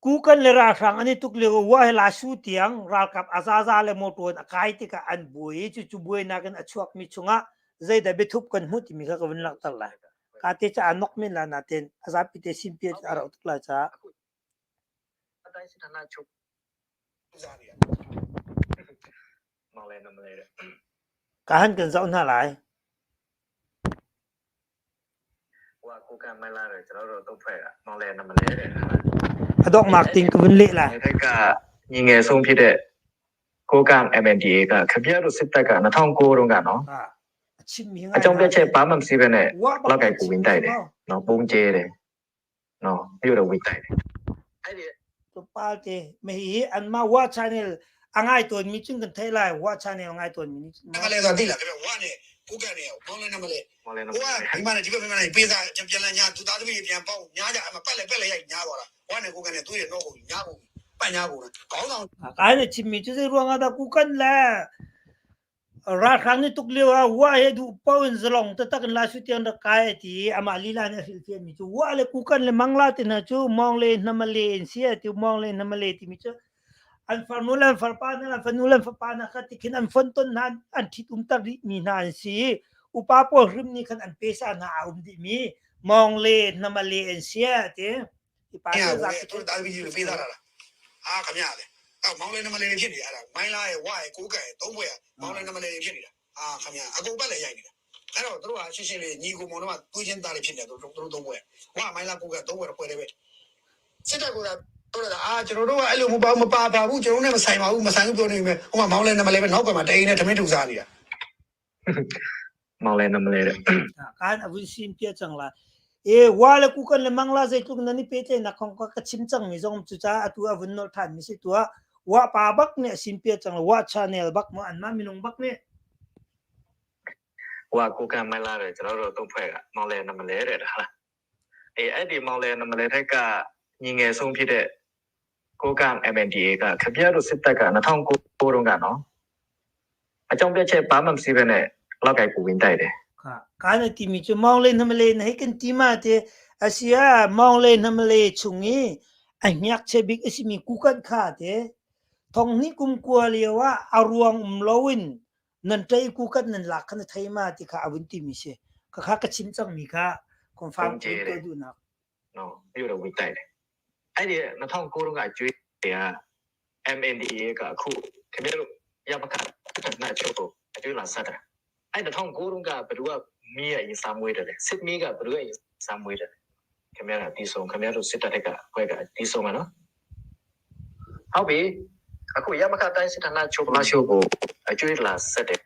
Kukan le ralhrang an i tuk lio wa he Lasu tiang ralkap a zaza le motor in a kai tikah an buai i cucu buainak in a chuakmi chungah zeidah biathup kan hmuh timi kha ka vun langhter lai. Ka te ca a nok men la nain a zapi te sinpi a rauh tuk lai caah. Ka han kan zoh hna lai. A donghnak ting ka vun leh lai. ညီငယ်ဆုံးဖြစ်တဲ့ကိုကန့် MNDA ကခဗျားတို့စစ်တပ်က2009တုန်းကနော်အကြောင်းပြချက်ဘာမှမရှိဘဲနဲ့လောက်ကြိုက်ကိုဝင်တိုက်တယ်နော်ပုံကျဲတယ်နော်မြို့တော်ဝင်တိုက်တယ်အဲ့ဒီ Tlawmpal te hihi anmah Wa Channel a ngai tawnmi cun kan theih lai. Wa Channel ngai tawnmi nih cun မလဲဆိုတိလာပြဝါနဲ့ကိုကန်နေဘောင်းလဲနမလဲဟိုကမိမနဲ့ဒီဘက်မိမနဲ့ပေးစားပြန်လာညာသူသားသမီးပြန်ပေါက်ညာကြအမပက်လဲပက်လဲရိုက်ညာသွားတာဝါနဲ့ကိုကန်နေသူ့ရဲ့တော့ကိုညာကုန်ပတ်ညာကုန်ခေါင်းဆောင် Kai na chimmi cu zei ruang ah dah kukan le ralhrang nih tuk lio ah wa he duh paoh in zalong taktak in Laisu tiang rak kai a ti i amah lila nih a hrilhfiah mi cu wa le kukan le mangla te hna cu mawng le hnamale in si a ti mawng le hnamale timi cu an farnu le an farpa hna an fanu le an fapa hna kha tikhin an fonton hna an ṭhit umter rih mi hna an si i upa pawl hrim nih khan an pesa hna a um dih mi mawng le hnamale an si a ti. ဒီပါ ညာကိုသူတို့တာသမီကြီးပေးစားတာလားအာခမရလေအော်မောင်လေးနမလေးဖြစ်နေတာအဲ့ဒါမိုင်းလာရဲ့ဝါရဲ့ကိုကဲသုံးဖွဲ့မောင်လေးနမလေးဖြစ်နေတာအာခမရအကုန်ပတ်လေရိုက်နေတာအဲ့တော့တို့ကရှင်းရှင်းလေးညီကိုမောင်တို့ကတွေးချင်းသားလေးဖြစ်နေတယ်တို့တို့သုံးဖွဲ့ဝါမိုင်းလာကိုကသုံးဖွဲ့တော့ဖွဲ့တယ်ပဲစစ်တပ်ကတို့ကအာကျွန်တော်တို့ကအဲ့လိုမပါမပါပါဘူးကျွန်တော်တို့နဲ့မဆိုင်ပါဘူးမဆိုင်ဘူးပြောနေပြီဟိုမှာမောင်လေးနမလေးပဲနောက်ကမှတအိမ်နဲ့ထမင်းထူစားနေတာ မောင်လဲနမလဲတဲ့ Kan a vun sim pia cang lai. E wa le kukan le mangla zeitluk nan i pehtlaih nak kong ka chim cang mi zong cucaah atu a vun nolh than mi si tuah wa pa bak nih a sim pia cang wa channel bak mu anmah minung bak nih ဟိုကကိုကမိုင်လာတယ်ကျွန်တော်တို့သုံးဖွဲ့ကမောင်လဲနမလဲတဲ့ဟာလားအေးအဲ့ဒီမောင်လဲနမလဲထက်ကညီငယ်ဆုံးဖြစ်တဲ့ကိုက MNDA ကခဗျားတို့စစ်တပ်က2009တုန်းကနော်အကြောင်းပြချက်ဘာမှမရှိဘဲနဲ့လောက်ကြိုက်ကိုဝင်တိုက်တယ် Kha kan a timi cu mawng le hnamle na hei kan ti ma te asia mawng le hnamle chung i a hngakchia bik a simi kukan kha te thong hnih kum kua lio ah a ruang um loin nan ṭei kukan nan lak kha na thei ma ti kha a vun timi si ka kha ka chim cangmi kha confirm ပုံကျဲတယ် tuah duhnak နော်မြို့တော်ဝင်တိုက်တယ်အဲ့ဒီ2009တုန်းကကျွေးက MNDA ကအခုခင်ဗျားတို့ရပခတ်တနချုပ်ကိုအကျွေးလာဆက်တာအဲ့2009တုန်းကဘယ်သူကမီးရရင်စားမွေးတယ်လဲစစ်မီးကဘယ်သူကရင်စားမွေးတယ်လဲခင်ဗျားကတီဆုံခင်ဗျားတို့စစ်တပ်တက်ကအဖွဲ့ကတီဆုံမှာနော်ဟုတ်ပြီအခုရမခတိုင်းစစ်ဌာနချုပ်လာရှိုးကိုအကျွေးလာဆက်တယ်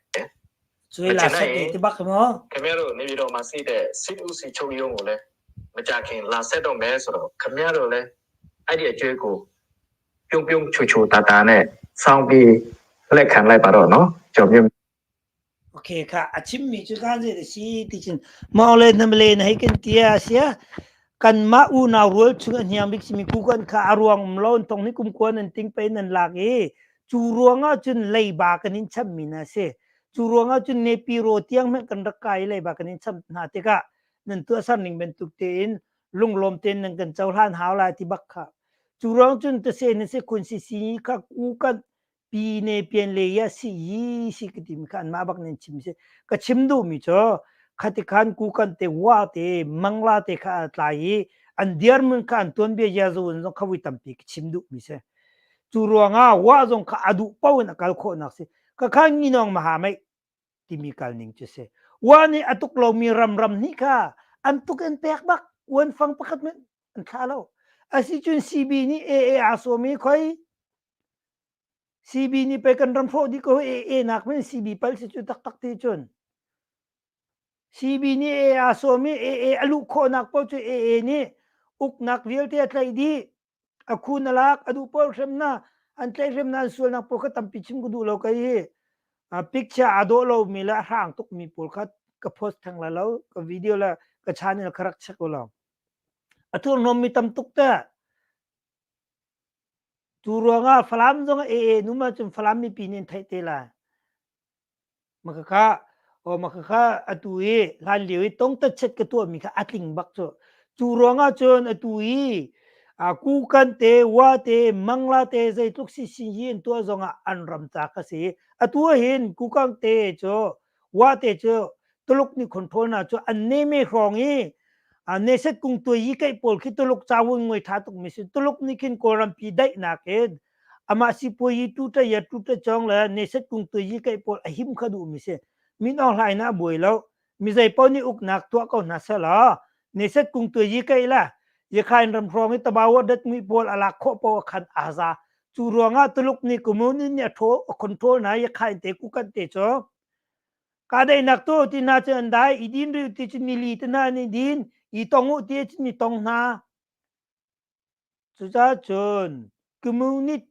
ကျွေးလာဆက်တယ်ဒီဘက်မော ခင်ဗျားတို့နေပြည်တော်မှာရှိတဲ့စစ်ဦးစီချုပ်ရုံးကိုလည်းမကြခင်လာဆက်တော့မယ်ဆိုတော့ခင်ဗျားတို့လည်းအဲ့ဒီအကျွေးကိုပြုံပြုံချိုချိုတာတာနဲ့စောင်းပြီးလက်ခံလိုက်ပါတော့နော်ကျော်မြင့် Okay ခအchim mi chu kan je si ti chin mawng le hnamle na hei kan tia sia kan ma u nau rual chung a hniang bik simi kukan kha a ruang um lo tong ni kum kuan an ting pe nan lak i chu ruang ah cun leiba kan in cham mi na si cu ruang ah cun nepi ro tiang hmanh kan rak kai leiba kan in cham hna tikah nan tuahser ning bantuk tein lunglawm tein nan kan cohlan hau lai ti bak kha cu ruang cun tase na si khun si si kha ku kan pi ne pian le ya si yi si ka ti mi kha anmah bak nan chim si ka chim duh mi cu khati khan ku kan te wa te mangla te kha tlai i an dirhmun kha an tuanbia ya zo in zong kha vui tampi ka chim duh mi si cu ruangah wa zong kha a duh paoh in a kal khawhnak si ka kha nginong maha mei timi kal ning cu si wa nih a tuk lomi ram ram hnih kha an tuk in pek bak uan fang pakhat men an thla lo asicun CB nih AA aa sawm i khoi CB nih pei kan ram hrawh dih ko AA nak men CB pal si cu taktak ti cun CB nih AA aa sawm i AA a luh khawhnak paoh cu AA nih uknak vialte a tlaih dih a khun a lak a duh paoh hremna an tlaih hremna an sualnak paoh kha tampi chim ka duh lo kei hi. Picture aa dawh lomi le a hrang tukmi pawl kha ka post theng lai lo. Ka video le ka channel kha rak check ulaw. A thurhnawmmi tam tuk te. Cu ruangah Falam zong AA num ahcun Falam mipi nih an theih te lai. Makhakha aw makhakha atu i hlan lio i tongtatchet ka tuahmi kha a tling bak cu. Cu ruangah cun atu i kukan te, wa te, mangla te zeitluk sisin hi an tuah zongah an ram ca kha si. Atu ahhin kukang te cu wa te cu Tuluk nih control na cu an neme hrawng i neset kung tuai yi keih pawl khi Tuluk cawun ngoi tha tuk mi si. Tuluk nih khin Kawlrampi daihnak in amah sipuayi tuta ya tuta cawng le neset kung tuayi keih pawl a him kha duh mi si. Min Aung Hlaing a buai lo. Mi zei paoh nih uknak tuah ko hna selaw neset kung tuayi keih le Yakhain ram hrawng i tabawa dat mui pawl a lak khawh paoh khan aa za. Cu ruangah Tuluk nih communist nih a thaw a control na Yakhain te kukan te cu kahdaihnak tu ti hna cu an dai i din riu ti cu nili te hna an i din i tong u ti cu ni tong hna. Cucaah cun communist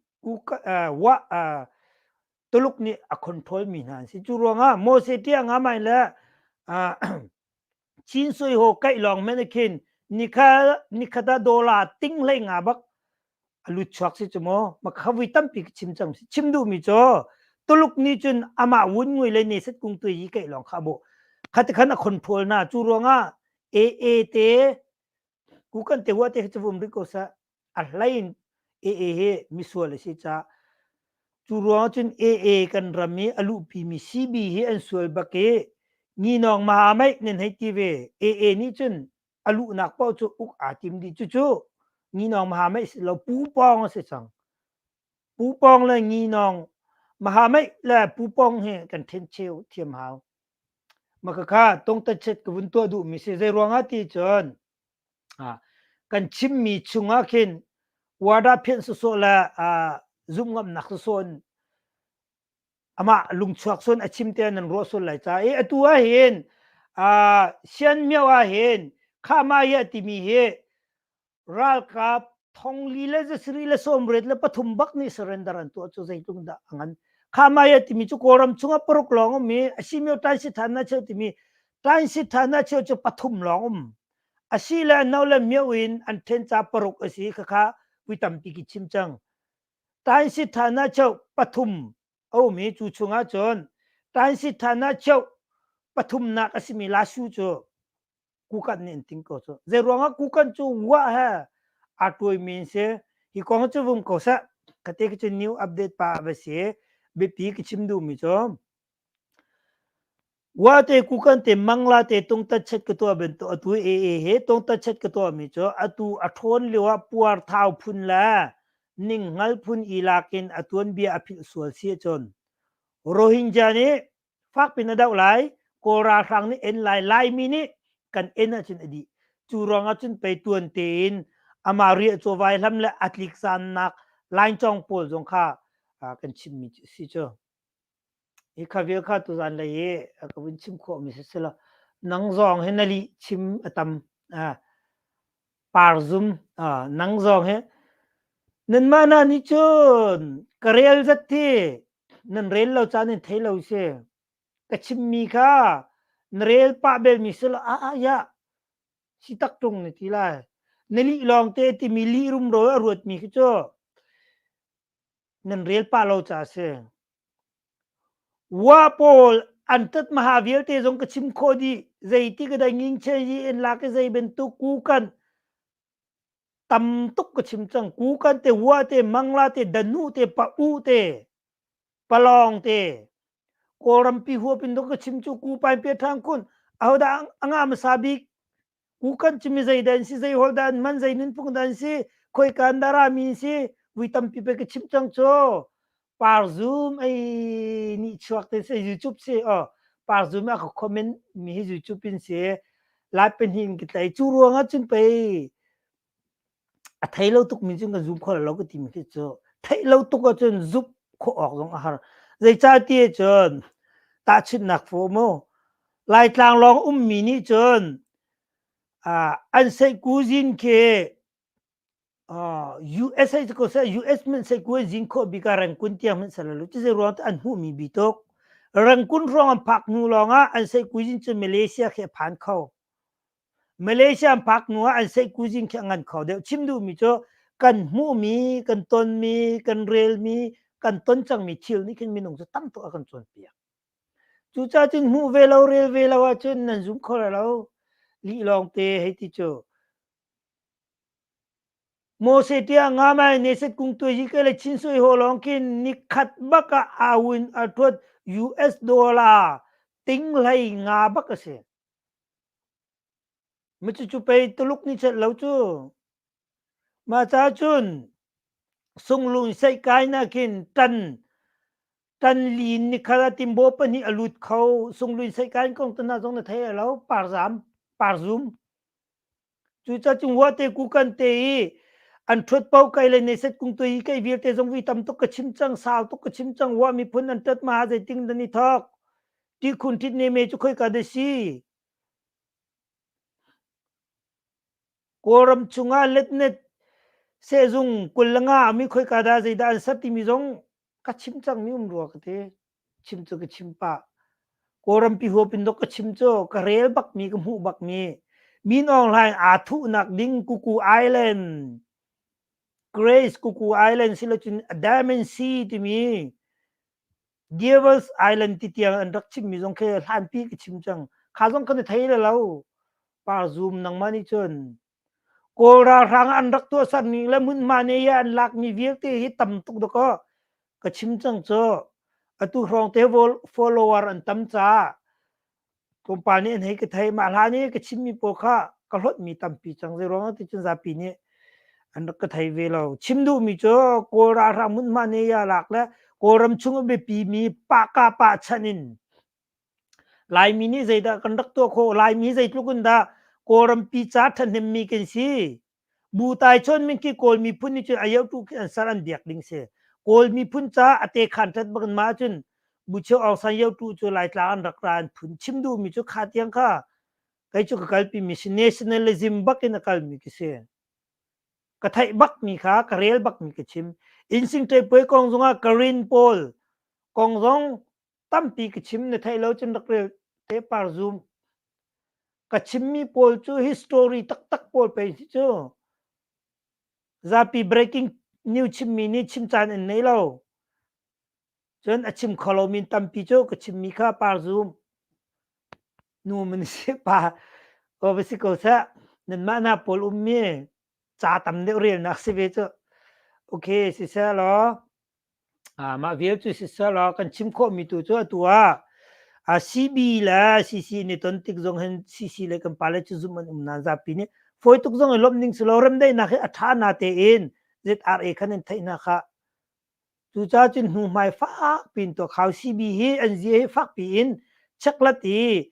Tuluk nih a control mi hna an si. Cu ruangah Moses tiang ngamai le Chin Sui Ho kaih lawng men khin nikhat ah dollar ting hlei nga bak a lut chuak si cu maw makha vui tampi ka chim cang si. Chim duhmi cu Tuluk nih cun amah wun ngui le ne set kung tui yi kaih lawng kha bo khati khan a control na. Cu ruangah AA te Ku kan te hua te hi cu vum rih ko seh. A hlei in AA hi misual a si caah cu ruangah cun AA kan ram i a luhpimi CB hi an sual bak i nginawng maha meih nan hei ti ve. AA nih cun a luhnak paoh cu uk aa tim dih. Cucu nginawng maha meih si lo pupawng a si cang. Pupawng le nginawng maha meih le pupawng hi kan ṭhencheu thiam hau. Makhakha tongtachet ka vun tuah duhmi si. Zei ruangah ti cun kan chimmi chungah khin wada phian sawsawh le zumh ngamnak sawsawh in amah lungchuak sun a chim te nan ruah sual lai ca i atu ah hin sian mio ah hin khama ya timi hi Ralkap thongli le zasarih le 83 bak nih surrender an tuah cu zeitluk dah a ngan. Khamaya timi cu Kawlram chungah paruk lawng um i a Tainsi Thana cheu timi Tainsi Thana cheu cu pathum lawng um. Asi le no le mio in an then ca paruk a si khakha vui tampi ki chim cang. Tainsi Thana cheu pathum a um i cu chungah cun Tainsi Thana cheu pathumnak a simi Lasu cu kukan nih an ting ko cu. Zei ruangah kukan cu wah he aa tuaimi an si. Hi kong cu vum ko seh. Kate ka cu new update pa va si. Biapi ka chim duhmi cu Wa te kukan te mangla te tungtat chet ka tuah bantuk atu AA he tungtat chet ka tuah mi cu atu a ṭhawn lio ah puar thau phun le ninghngal phun i lakin a tuanbia a philh sual si ahcun Rohingya nih fakpin a doh lai Kawl ralhrang nih en lai Laimi nih kan en ahcun a dih cu ruangah cun pei tuan tein amah riah cawvai hlam le a tlik zannak laincawng pawl zong kha kan chimmi si cu hi kha vial kha tuzan lei i ka vun chim khawh mi si sila nang zong hi na lih chim a tam parzum nang zong hi nanmah na nih cun ka rel zat thi nan rel lo caan in thei lo si ka chimmi kha na rel pah belmi si lo ah ah ya si tak tung na ti lai na lih lawng te timi lih rumro a ruatmi khi cu nan rel pah lo ca si wa pawl an tat maha vialte zong ka chim khawh dih zeiti ka dai nging che yi in lak i zei bantuk ku kan tam tuk ka chim cang. Kukan te, Wua te, Mangla te, Danu te, Pa-u te, Palawng te, Kawlrampi huap in ka chim cu ku pain pe thang kun ahodah a ngah hmasa bik kukan cu mi zei dah an si zei hol dah an hman zei nunphung dah an si khoika an dah rami an si vui tampi pe ka chim cang cu parzum ei nih chuak te si YouTube si oh parzum a ka comment mi hi YouTube in si lai pahnih in ka tlai cu ruangah cun pei a thei lo tuk mi cun kan zum kho lo ka ti mi khi cu theih lo tuk ahcun zup khawh awk zong a har zeicahtiah cun tahchunhnak fu mu Laitlang lawng ummi nih cun an seihkuzin khi USA cu ko seh US hmanh seihku an zin khawh bik ah Rangoon tiang hmanh ser lo cu zei ruang an hmuhmi bi tuk. Rangoon hrawng an phak hnu lawngah an seihkuizin cu Malaysia khi a phan kho. Malaysia an phak hnu ah an seihkuizin khi a ngan kho deuh. Chim duhmi cu kan hmuhmi, kan tonmi, kan relmi, kan ton cangmi thil nih khin minung cu tam tuk a kan cawnpiak. Cucaah cun hmuh ve lo, rel ve lo ahcun nan zum kho lai lo. Lih lawngte hei ti cu. Mose tiah ngamai neset kung tuai hi ke le chin sui ho lawng khin nikhat bak ah awin a thuat US dollar ting hlei nga bak a si. Macu pei Tuluk nih chet lo cu. Mah ca cun sunglung seih kai na khin tan tan lin ni khala timbo pahnih a lut kho sunglung seih kai kong tana zong na thei lo parzam parzum Cucaah cung huate kukan te i an ṭhuat paoh kai le neset kung tu hi kai vialte zong vi tam tuk ka chim cang, sau tuk ka chim cang. Wah miphun an ṭat ma zeiting dan i thawk. Ti khun ṭit ne me cu khoika da si. Kawlram chungah letnet sehzung 25 mi khoika dah zeidah an ser timi zong ka chim cangmi um rua ka ti. Chim cu ka chim pah. Kawlrampi huap in dok ka chim cu ka rel bakmi ka hmuh bakmi Min Aung Hlaing aa thuhnak ding Kuku Island Grace Kuku Island silocun Diamond Sea timi Devil's Island ti tiang an rak chimmi zong khi hlanpi ka chim cang. Kha zong kan i thei le lo. Par zoom nangmah nih cun Kawl ralhrang an rak tuahser ning le hmunhma ne i an lakmi vialte hi tam tuk dakaw ka chim cang cu. Atu hrawng te follower an tam caah tlawmpal nih an hei ka thei. Mah hlan i ka chimmi pawl kha ka hlawtmi tampi cang. Zeiruang ah ti cun zapi nih an rak ka thei ve lo. Chim duhmi cu Kawl ralhrang hmunhma ne i a lak le Kawlram chung a biapimi pahka pah chan in Laimi nih zeidah kan rak tuah khawh? Laimi zeitluk in dah Kawlrampi ca ṭhahnemmi kan si? Bu tai chawn min khi Kawl miphun nih cun a yotu khi an ser an biak ding si. Kawl miphun ca a te khan ṭhat bak in mah cun Bu Cheu Aung San yotu cu Laitlang an rak ra an phun. Chim duhmi cu kha tiang kha kei cu ka kalpi mi si nationalism bak in a kalmi ka si. Ka theih bakmi kha ka rel bakmi ka chim. Innsing Ṭepuai kong zongah Karen pawl kong zong tampi ka chim na theih lo cun rak rel te par zoom ka chimmi pawl cu history taktak pawl pei si cu zapi breaking news chimmi nih chim caan an nei lo cun a chim kho lomi tampi cu ka chimmi kha par zoom nu man si pa ko va si ko seh nanmah na pawl ummi ca tam deuh relnak si ve cu okay siseh law Mah vial cu siseh law kan chim khawhmi tu cu atu ah CB le CC nih ton tik zong hin CC le kan pale cu zumh an um nain zapi nih fawi tuk zong i lawmh ning si lo remdaihnak hi a ṭha na tein ZRA khan in theih hna khah. Cucaah cun hnuhmai fak piin tuah khau CB hi an zia hi fak piin checklat i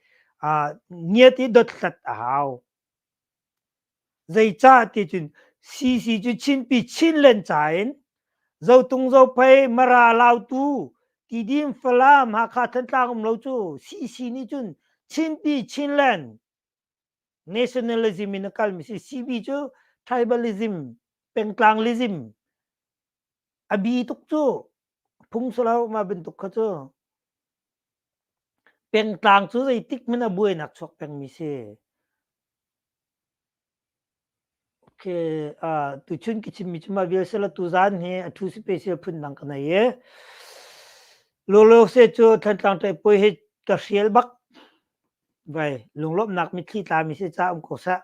ngiat i dothlat a hau. Zeicah ti cun CC cu Chinpi Chinland ca in Zotung Zophei Mara Lautu Tidim Falam Hakha Thantlang um lo cu CC nih cun Chinpi Chinland nationalism in a kalmi si CB cu tribalism pengtlanglism a bi tuk cu phung si lo mah bantuk kha cu pengtlang cu zeitik hmanh ah buainak chuak pengmi si. Okay, uh, tuchun ka chimmi cu mah vial sila tuzan hi a thu special phun dang ka nei i Lolo se cu Thantlang ṭaipui hi ka hrial bak vai lunglawmhnak mitthli tlami si ca um ko seh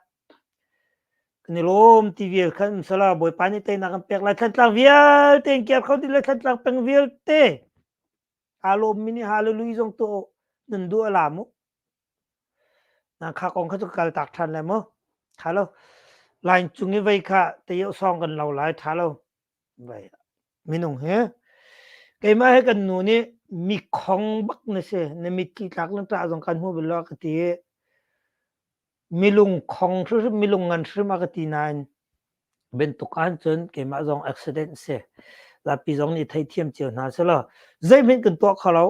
kan i lawm ti vial khan um sala Bawipa nih teinak kan pek lai Thantlang vialte in kiar kho dih le Thantlang peng vialte aa lawmmi nih hallelujah zong tuah nan duh a la mu Na kha kong kha cu ka kal tak ṭhan lai mu. Ṭha lo. Line cung i vei kha te sawng kan lo lai ṭha lo. Vai minung hi keimah he kan nu nih mi khong bak na si na mitthli tlak na ṭah zong kan hmu bal lo ka ti i milung khong hrimhrim milung ngan hrim a ka ti nain bantuk ahcun cun keimah zong accident si zapi zong nih theithiam cio hna selaw zeihmanh kan tuah kho lo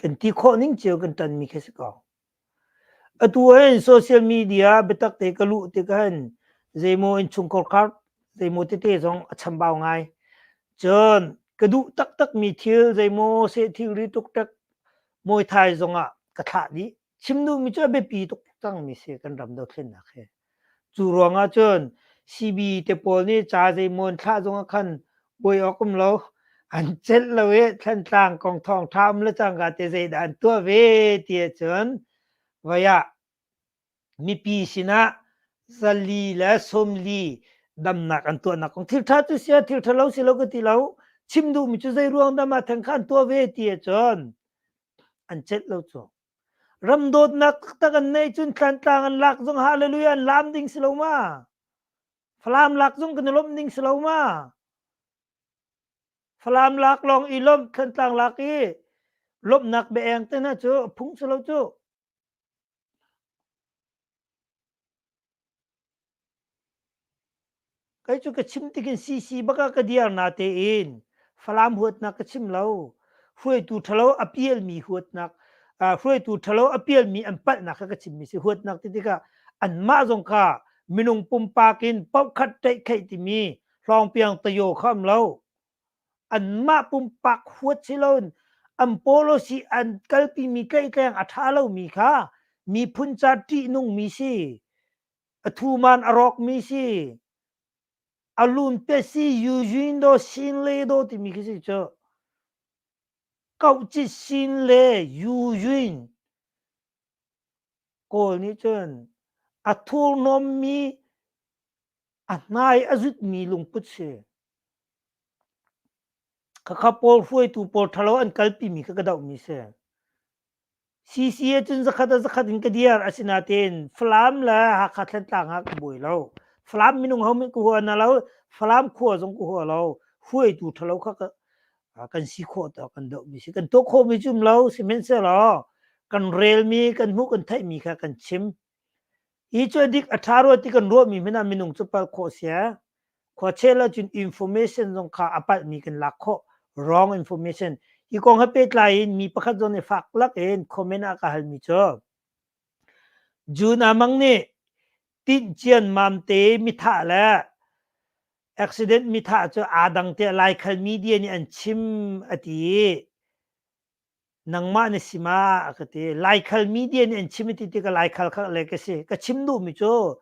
Kan ti khawh ning cio kan ṭanmi khi si ko. Atu hin social media biatak te ka luh tik hin zeimaw innchungkhar kar zeimaw tete zong a chambau ngai. Cun Ka duh taktakmi thil zeimaw seh thilri tuktak mawithai zongah ka thlah dih. Chim duhmi cu a biapi tuk cangmi si kan ram dothlennak hi. Cu ruangah cun CB te pawl nih ca zeimaw an thlah zongah khan buai awk um lo. An celh lo i Thlantlang kong thawngṭha um le cangka te zeidah an tuah ve ti ahcun voi ah mipi sinah 440 damnak an tuahnak kong thil ṭha cu sia thil ṭha lo si lo ka ti lo. Chim duhmi cu zei ruang dah mah theng kha an tuah ve ti ahcun an celh lo cu. Ram dawtnak taktak an neih cun Thlantlang an lak zong hallelujah an laam ding si lo ma? Falam lak zong kan i lawmh ding si lo ma? Falam lak lawng i lawmh, Thlantlang lak i lawmhnak biaeng te hna cu phung si lo cu. Kei cu ka chim tikin CC bak ah ka diar natein Falam huatnak ka chim lo. Hruaitu ṭhalo a pialmi huatnak, hruaitu ṭhalo a pialmi an palhnak kha ka chimmi si. Huatnak ti tikah anmah zong kha minung pumpak in paohkhat ṭaihkhaih timi hlawngpiang tayo kha um lo. Anmah pumpak huat si loin an policy an kalpimi tlaihtleng a ṭha lomi kha miphun ca ṭihnungmi si. A thuman a rawkmi si. A lun pe si Eugene do sin le do timi khi si cu. Kauhcit sin le Eugene Kawl nih cun a thurhnawmmi a hnai a zutmi lungput si. Khakha pawl hruaitu pawl ṭhalo an kalpimi kha ka dohmi si. CCA cun zakhat a zakhat in ka diar asinain Falam le Hakha Thlantlang ah ka buai lo. Falam minung ho min ka hua na lo, Falam khua zong ka hua lo. Hruaitu ṭhalo kha ka kan si khawh to kan dohmi si. Kan tuah khawhmi cu um lo, sihmanhsehlaw kan relmi, kan hmuh, kan theihmi kha kan chim. Hi cu a dik a ṭha rua ti kan ruahmi hmanh ah minung cu palh khawh si. Khuachel ahcun information zong kha a palhmi kan lak khawh. Wrong information. Hi kong he pehtlai in mi pakhat zong nih fak lak in comment ah ka halmi cu June Amang nih tinh cian mamte mithah le accident mithah cu aa dang tiah Laikhal media nih an chim a ti i nangmah na si ma a ka ti. Laikhal media nih an chim ti tikah Laikhal kha le ka si. Ka chim duhmi cu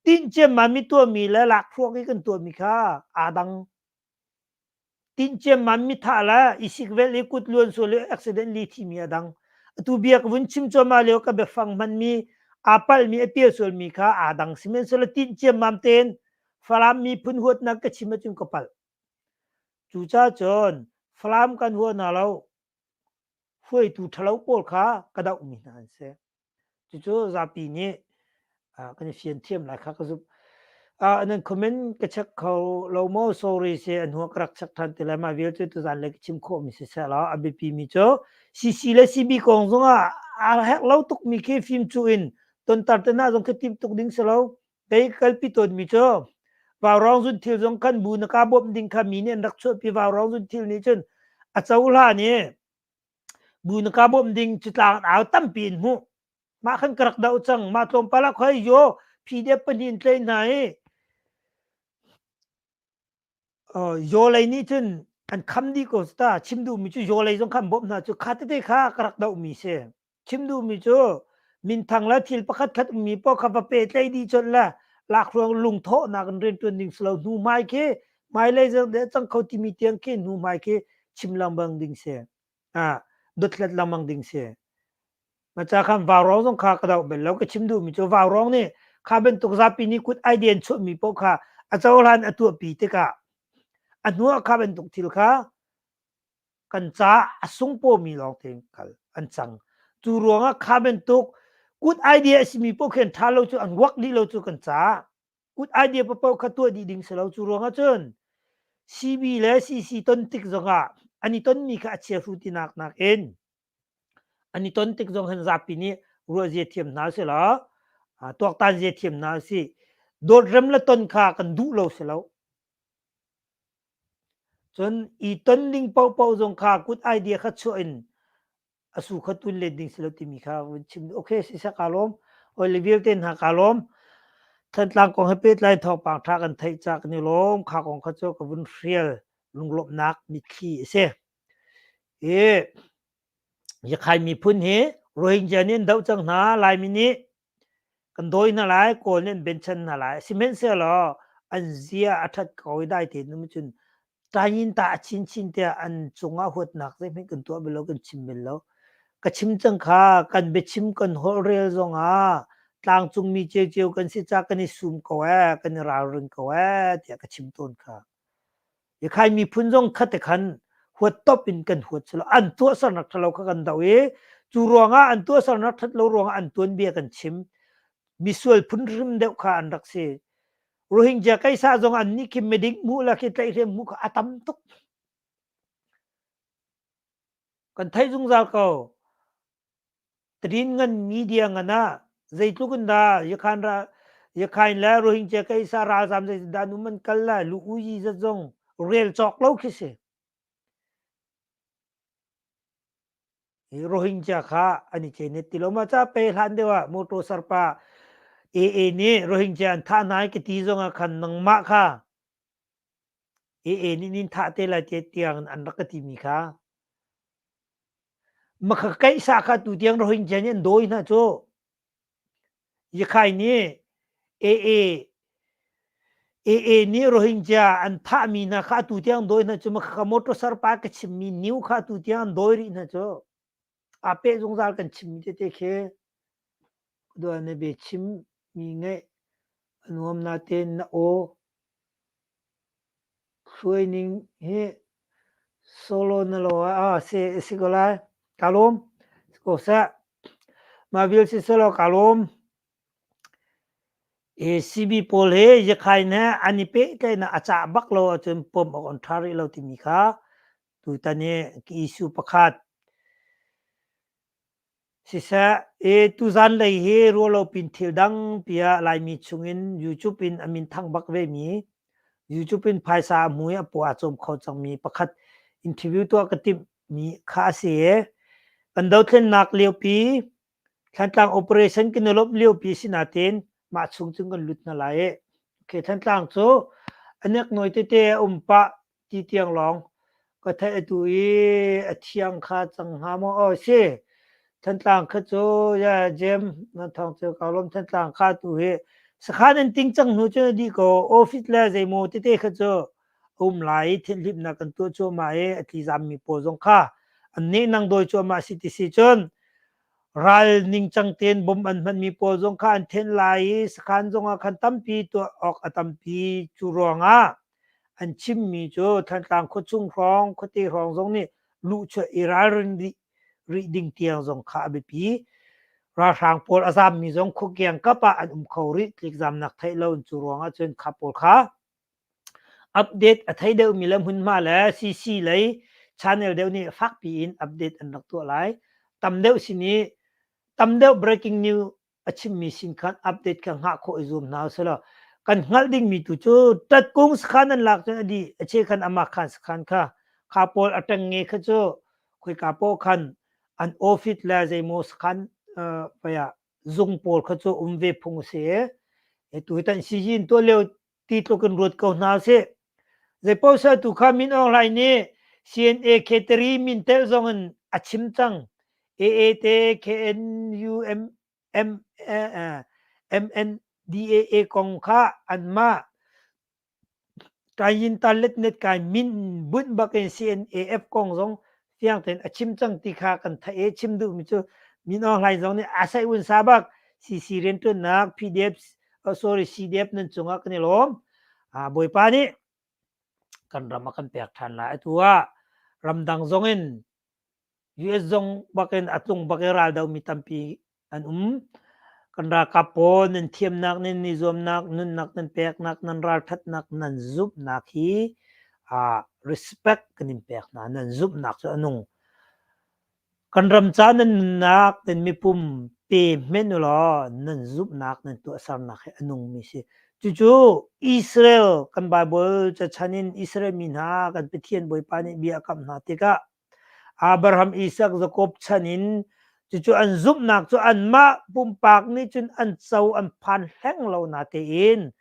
tinh ciammam mi tuahmi le lakhruak i kan tuahmi kha aa dang. Tinh ciammam mi thah le i sikvelh i kut luan sual i accident li thimi a dang. Atu bia ka vun chim cuahmah lio ka biafang hmanmi aa palhmi a pial sualmi kha aa dang. Sihmanhsehlaw tinh ciammam tein Falam miphun huatnak ka chim ahcun ka palh. Cucaah cun Falam kan hua hna lo. Hruaitu ṭhalo pawl kha ka dohmi hna an si. Cucu zapi nih kan i fian thiam lai kha ka zumh. Nan comment ka check kho lo maw? Sorry si a hnu ah ka rak check ṭhan ti lai. Mah vialte tuzaan le ka chim khawhmi siseh law a biapi mi cu CC le CB kong zongah aa herh lo tukmi khi fimcuh in tontar te hna zong khi timh tuk ding si lo. Kei kalpi tawnmi cu vaurawng zun thil zong khan bu na ka bawmh ding kha mi nih an rak chuahpi vaurawng zun thil nih cun a cohlan i bu na ka bawmh ding cu tlang au tampi in hmuh mah khan ka rak doh cang mah tlawmpal ah khoi yo PDF pahnih in tlei hna i Yaw lei nih cun an kham dih ko ta. Chim duhmi cu yaw lei zong kha an bawmh hna cu kha tete kha ka rak dohmi si. Chim duhmi cu minthang le thil pakhat khat ummi paoh kha va pehtlaih dih colh le lakhruang lungthawhnak in rianṭuan ding si lo. Hnu hmai khi hmailei zong deh cang kho timi tiang khi hnu hmai khi chim lengmang ding si. Ah, dothlat lengmang ding si. Maca khan vaurawng zong kha ka doh bal lo. Ka chim duhmi cu vaurawng nih kha bantuk zapi nih kut idea an chuahmi paoh kha a cohlan a tuahpi tikah a hnuah kha bantuk thil kha kan caah a sungpawmi lawng tein kal an cang. Cu ruangah kha bantuk kut idea a simi paoh khi an ṭha lo cu an work dih lo cu kan caah kut idea paoh kha tuah dih ding si lo. Cu ruangah cun CB le CC ton tik zongah an i tonmi kha a chiahru tinak nakin An i ton tik zong hin zapi nih ruahzia thiam hna usih law tuaktan zia thiam hna usih. Dawt rem le ton kha kan duh lo si lo. Cun i ton ding paohpaoh zong kha kut idea kha chuah in a su kha tun len ding si lo timi kha vun chim. Okay, siseh kaa lawm. Oi le vialte hna kaa lawm. Thantlang kong he pehtlai thawngpang ṭha kan theih ca kan i lawm. Kha kong kha cu ka vun hrial. lunglawmhnak mitthli a si. I Yakhai miphun hi Rohingya nih an doh cang hna, Laimi nih kan dawi hna lai, Kawl nih an benchan hna lai. Sihmanhsehlaw an zia a ṭhat ko i dai tein um cun Tayin ta a chinchin tiah an cungah huatnak zeihmanh kan tuah bal lo, kan chim bal lo. Ka chim cang kha kan biachim kan holhrel zongah tlangcungmi ciocio kan si caah kan i sum ko ee, kan i ralring ko ee tiah ka chim tawn kha. Yakhai miphun zong khat te khan huat top in kan huat silo an tuahsernak ṭhalo kha kan doh i cu ruangah an tuahsernak ṭhat lo ruangah an tuanbia kan chim. Misual phun hrim deuh kha an rak si. Rohingya kaisa zong an nih khi miding hmuh le khi tlaihhrem hmuh kha a tam tuk. Kan theih zungzal ko. Trin ngan media ngan ah zeitluk in dah Yakhan ra Yakhain le Rohingya kaisa ralzam zeitin dah an um an kal la lu uyi zat zong rel cawk lo khi si. Hi Rohingya kha an i cenet ti lo ma ca pe hlan deuh ah motor sarpa AA nih Rohingya an thah hna i ka ti zong ah khan nangmah kha AA nih nin thah te lai te tiang an rak ka ti mi kha makha kaihsa kha tu tiang Rohingya nih an dawi hna cu Yakhai nih AA AA nih Rohingya an thahmi hna kha atu tiang dawi hna cu ka motor sarpa ka chimmi new kha atu tiang an dawi rih hna cu aa peh zungzal kan chimmi tete khi dua na be chim mi ngaih a nuam natein na aw Hruai ning hi solo na lo ah si si ko lai. Ka lawm. Si ko seh. Mah vial si selaw ka lawm. CB pawl hi Yakhain he an i pehtlaihnak a cah bak lo ahcun pom awk an ṭha rih lo timi kha tutan hi issue pakhat Siseh, i tuzan lei hi rualopin thil dang piah Laimi chungin YouTube in a min thang bak vemi, YouTube in phaisa a hmu i a paw aa cawm kho cangmi pakhat interview tuah ka timhmi kha a si i kan dothlennak liopi Thlantlang operation kan i lawmh liopi si nain mah chung cun kan lut hna lai i okay, Thantlang cu a neknawi tete a um pah ti tiang lawng ka theih atu i a thiang kha cang hnga maw aw si Thantlang kha cu ya Jem nan thawng cu ka lawm Thantlang kha tu hi sakhan an ting cang hnu cun a dih ko office le zeimaw tete kha cu a um lai i thinhlimnak kan tuah cuahmah i a tlizammi pawl zong kha an nehnang dawi cuahmah si ti si cun ral ningcang tein bom an hmanmi pawl zong kha an then lai i sakhan zong ah khan tampi tuah awk a tampi cu ruangah An chimmi cu Thantlang khuachung hrawng, khuate hrawng zong nih luhchuah i ralrin rih, rih ding tiang zong kha a biapi. Ralhrang pawl a zammi zong khuakiang kap ah an um kho rih. Tlikzamnak theih lo in cu ruang ahcun kha pawl kha update a thei deuhmi le hmunhma le CC lei channel deuh nih fakpi in update an rak tuah lai. Tam deuh sin i tam deuh breaking news a chimmi sin khan update kha hngah khawh i zuam hna usih kan hngalh dingmi tu cu tatkung sakhan an lak cun a dih a che khan amah khan sakhan kha kha pawl a ṭengnge kha cu khoika paoh khan an office le zeimaw sakhan paya zung pawl kha cu um ve phung a si i tu hi tan sijin tuah lio ti tluk in ruat ko hna usih zeipaoh seh tu kha Min Aung Hlaing nih CNA Khetri min telh zong in a chim cang AA te KNUM M MNDAA kong kha anmah Kayin Talet net kai min bunh bak in CNAF kong zong fiang tein a chim cang ti kha kan theih i chim duhmi cu Min Aung Hlaing zong nih a sai un sa bak CC rianṭuannak PDF oh, sorry CDF nan cungah kan i lawm. Bawipa nih kan ram a kan pek ṭhan lai. Atu ah ramdang zong in US zong bakin a tlung bak i raldo mi tampi an um. Kan ralkap pawl nan thiamnak, nan i zuamnak, nunnak nan peknak, nan ralṭhatnak, nan zumhnak hi respect kan in pek hna. Nan zumhnak cu a nung. Kan ram ca nan nunnak, nan mipum pe hmenh u law nan zumhnak, nan tuahsernak hi a nungmi si. Cucu Israel kan Baibal cachan in Israel mi hna kan Pathian Bawipa nih bia a kamh hna tikah Abraham, Isak, Jakob chan in cucu an zumhnak cu anmah pumpak nih cun an co an phan hleng lo natein.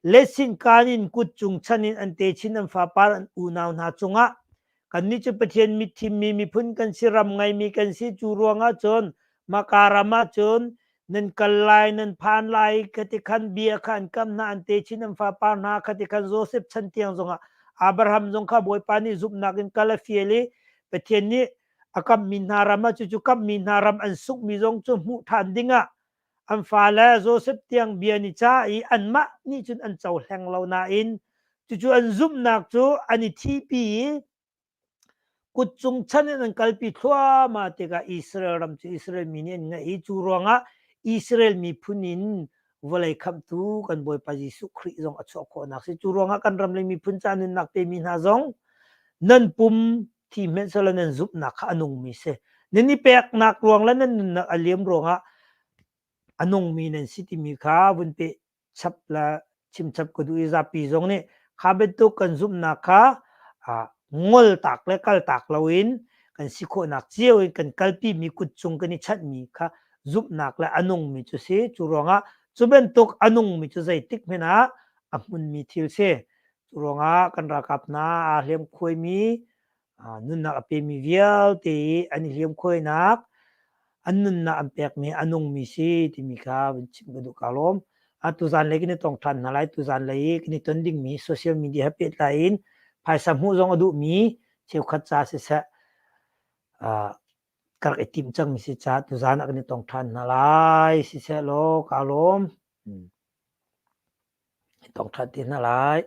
Letsinkaan in kutcung chan in an techin an fapar an unau hna cungah kannih cu Pathian mitthimmi miphun kan si ram ngeimi kan si cu ruangah cun mahka ram ah cun nan kal lai nan phan lai khati khan bia kha an kam hna an techin an fapar hna khati khan Joseph chan tiang zongah Abraham zong kha Bawipa nih zumhnak in kal a fial i Pathian nih a kamhmi hna ram ah cucu kamhmi hna ram an sunghmi zong cu hmuh ṭhan dingah an fale Joseph tiang bia ni ca i anmah nih cun an cohleng lo nain cucu an zumhnak cu an i thipi i kutcung chan in an kalpi thluahmah tikah Israel ram cu Israel mi nih an ngeih i cu ruangah Israel miphun in vawlei khamhtu kan Bawipa Jesuh Khrih zong a chuah khawhnak si. Cu ruangah kan ram le miphun ca nunnak pemi hna zong nan pum thi hmenh selaw nan zumhnak kha a nungmi si. Nan i peknak ruang le nan nunnak a liam ruangah a nungmi nan si timi kha vun pe chap le chim chap ka duh i zapi zong nih kha bantuk kan zumhnak kha ngol tak le kal tak loin kan si khawhnak cio in kan kalpi mi kut cung kan i chanhmi kha zumhnak le a nungmi cu si. Cu ruangah cu bantuk a nungmi cu zeitik hmanh ah a hmunmi thil si. Cu ruangah kan ralkap hna aa hliamkhuaimi nunnak a pemi vialte i an i hliamkhuainak an nunnak an pekmi a nungmi si timi kha vun chim ka duh. Kaa lawm. Tuzan lei kan i tong ṭhan hna lai. Tuzan lei i kan i ton dingmi social media he pehtlai in phaisa hmuh zong a duhmi cheukhat ca siseh ka rak i timh cangmi si caah tuzan ah kan i tong ṭhan hna lai. Siseh law kaa lawm. I tong ṭhan te hna lai.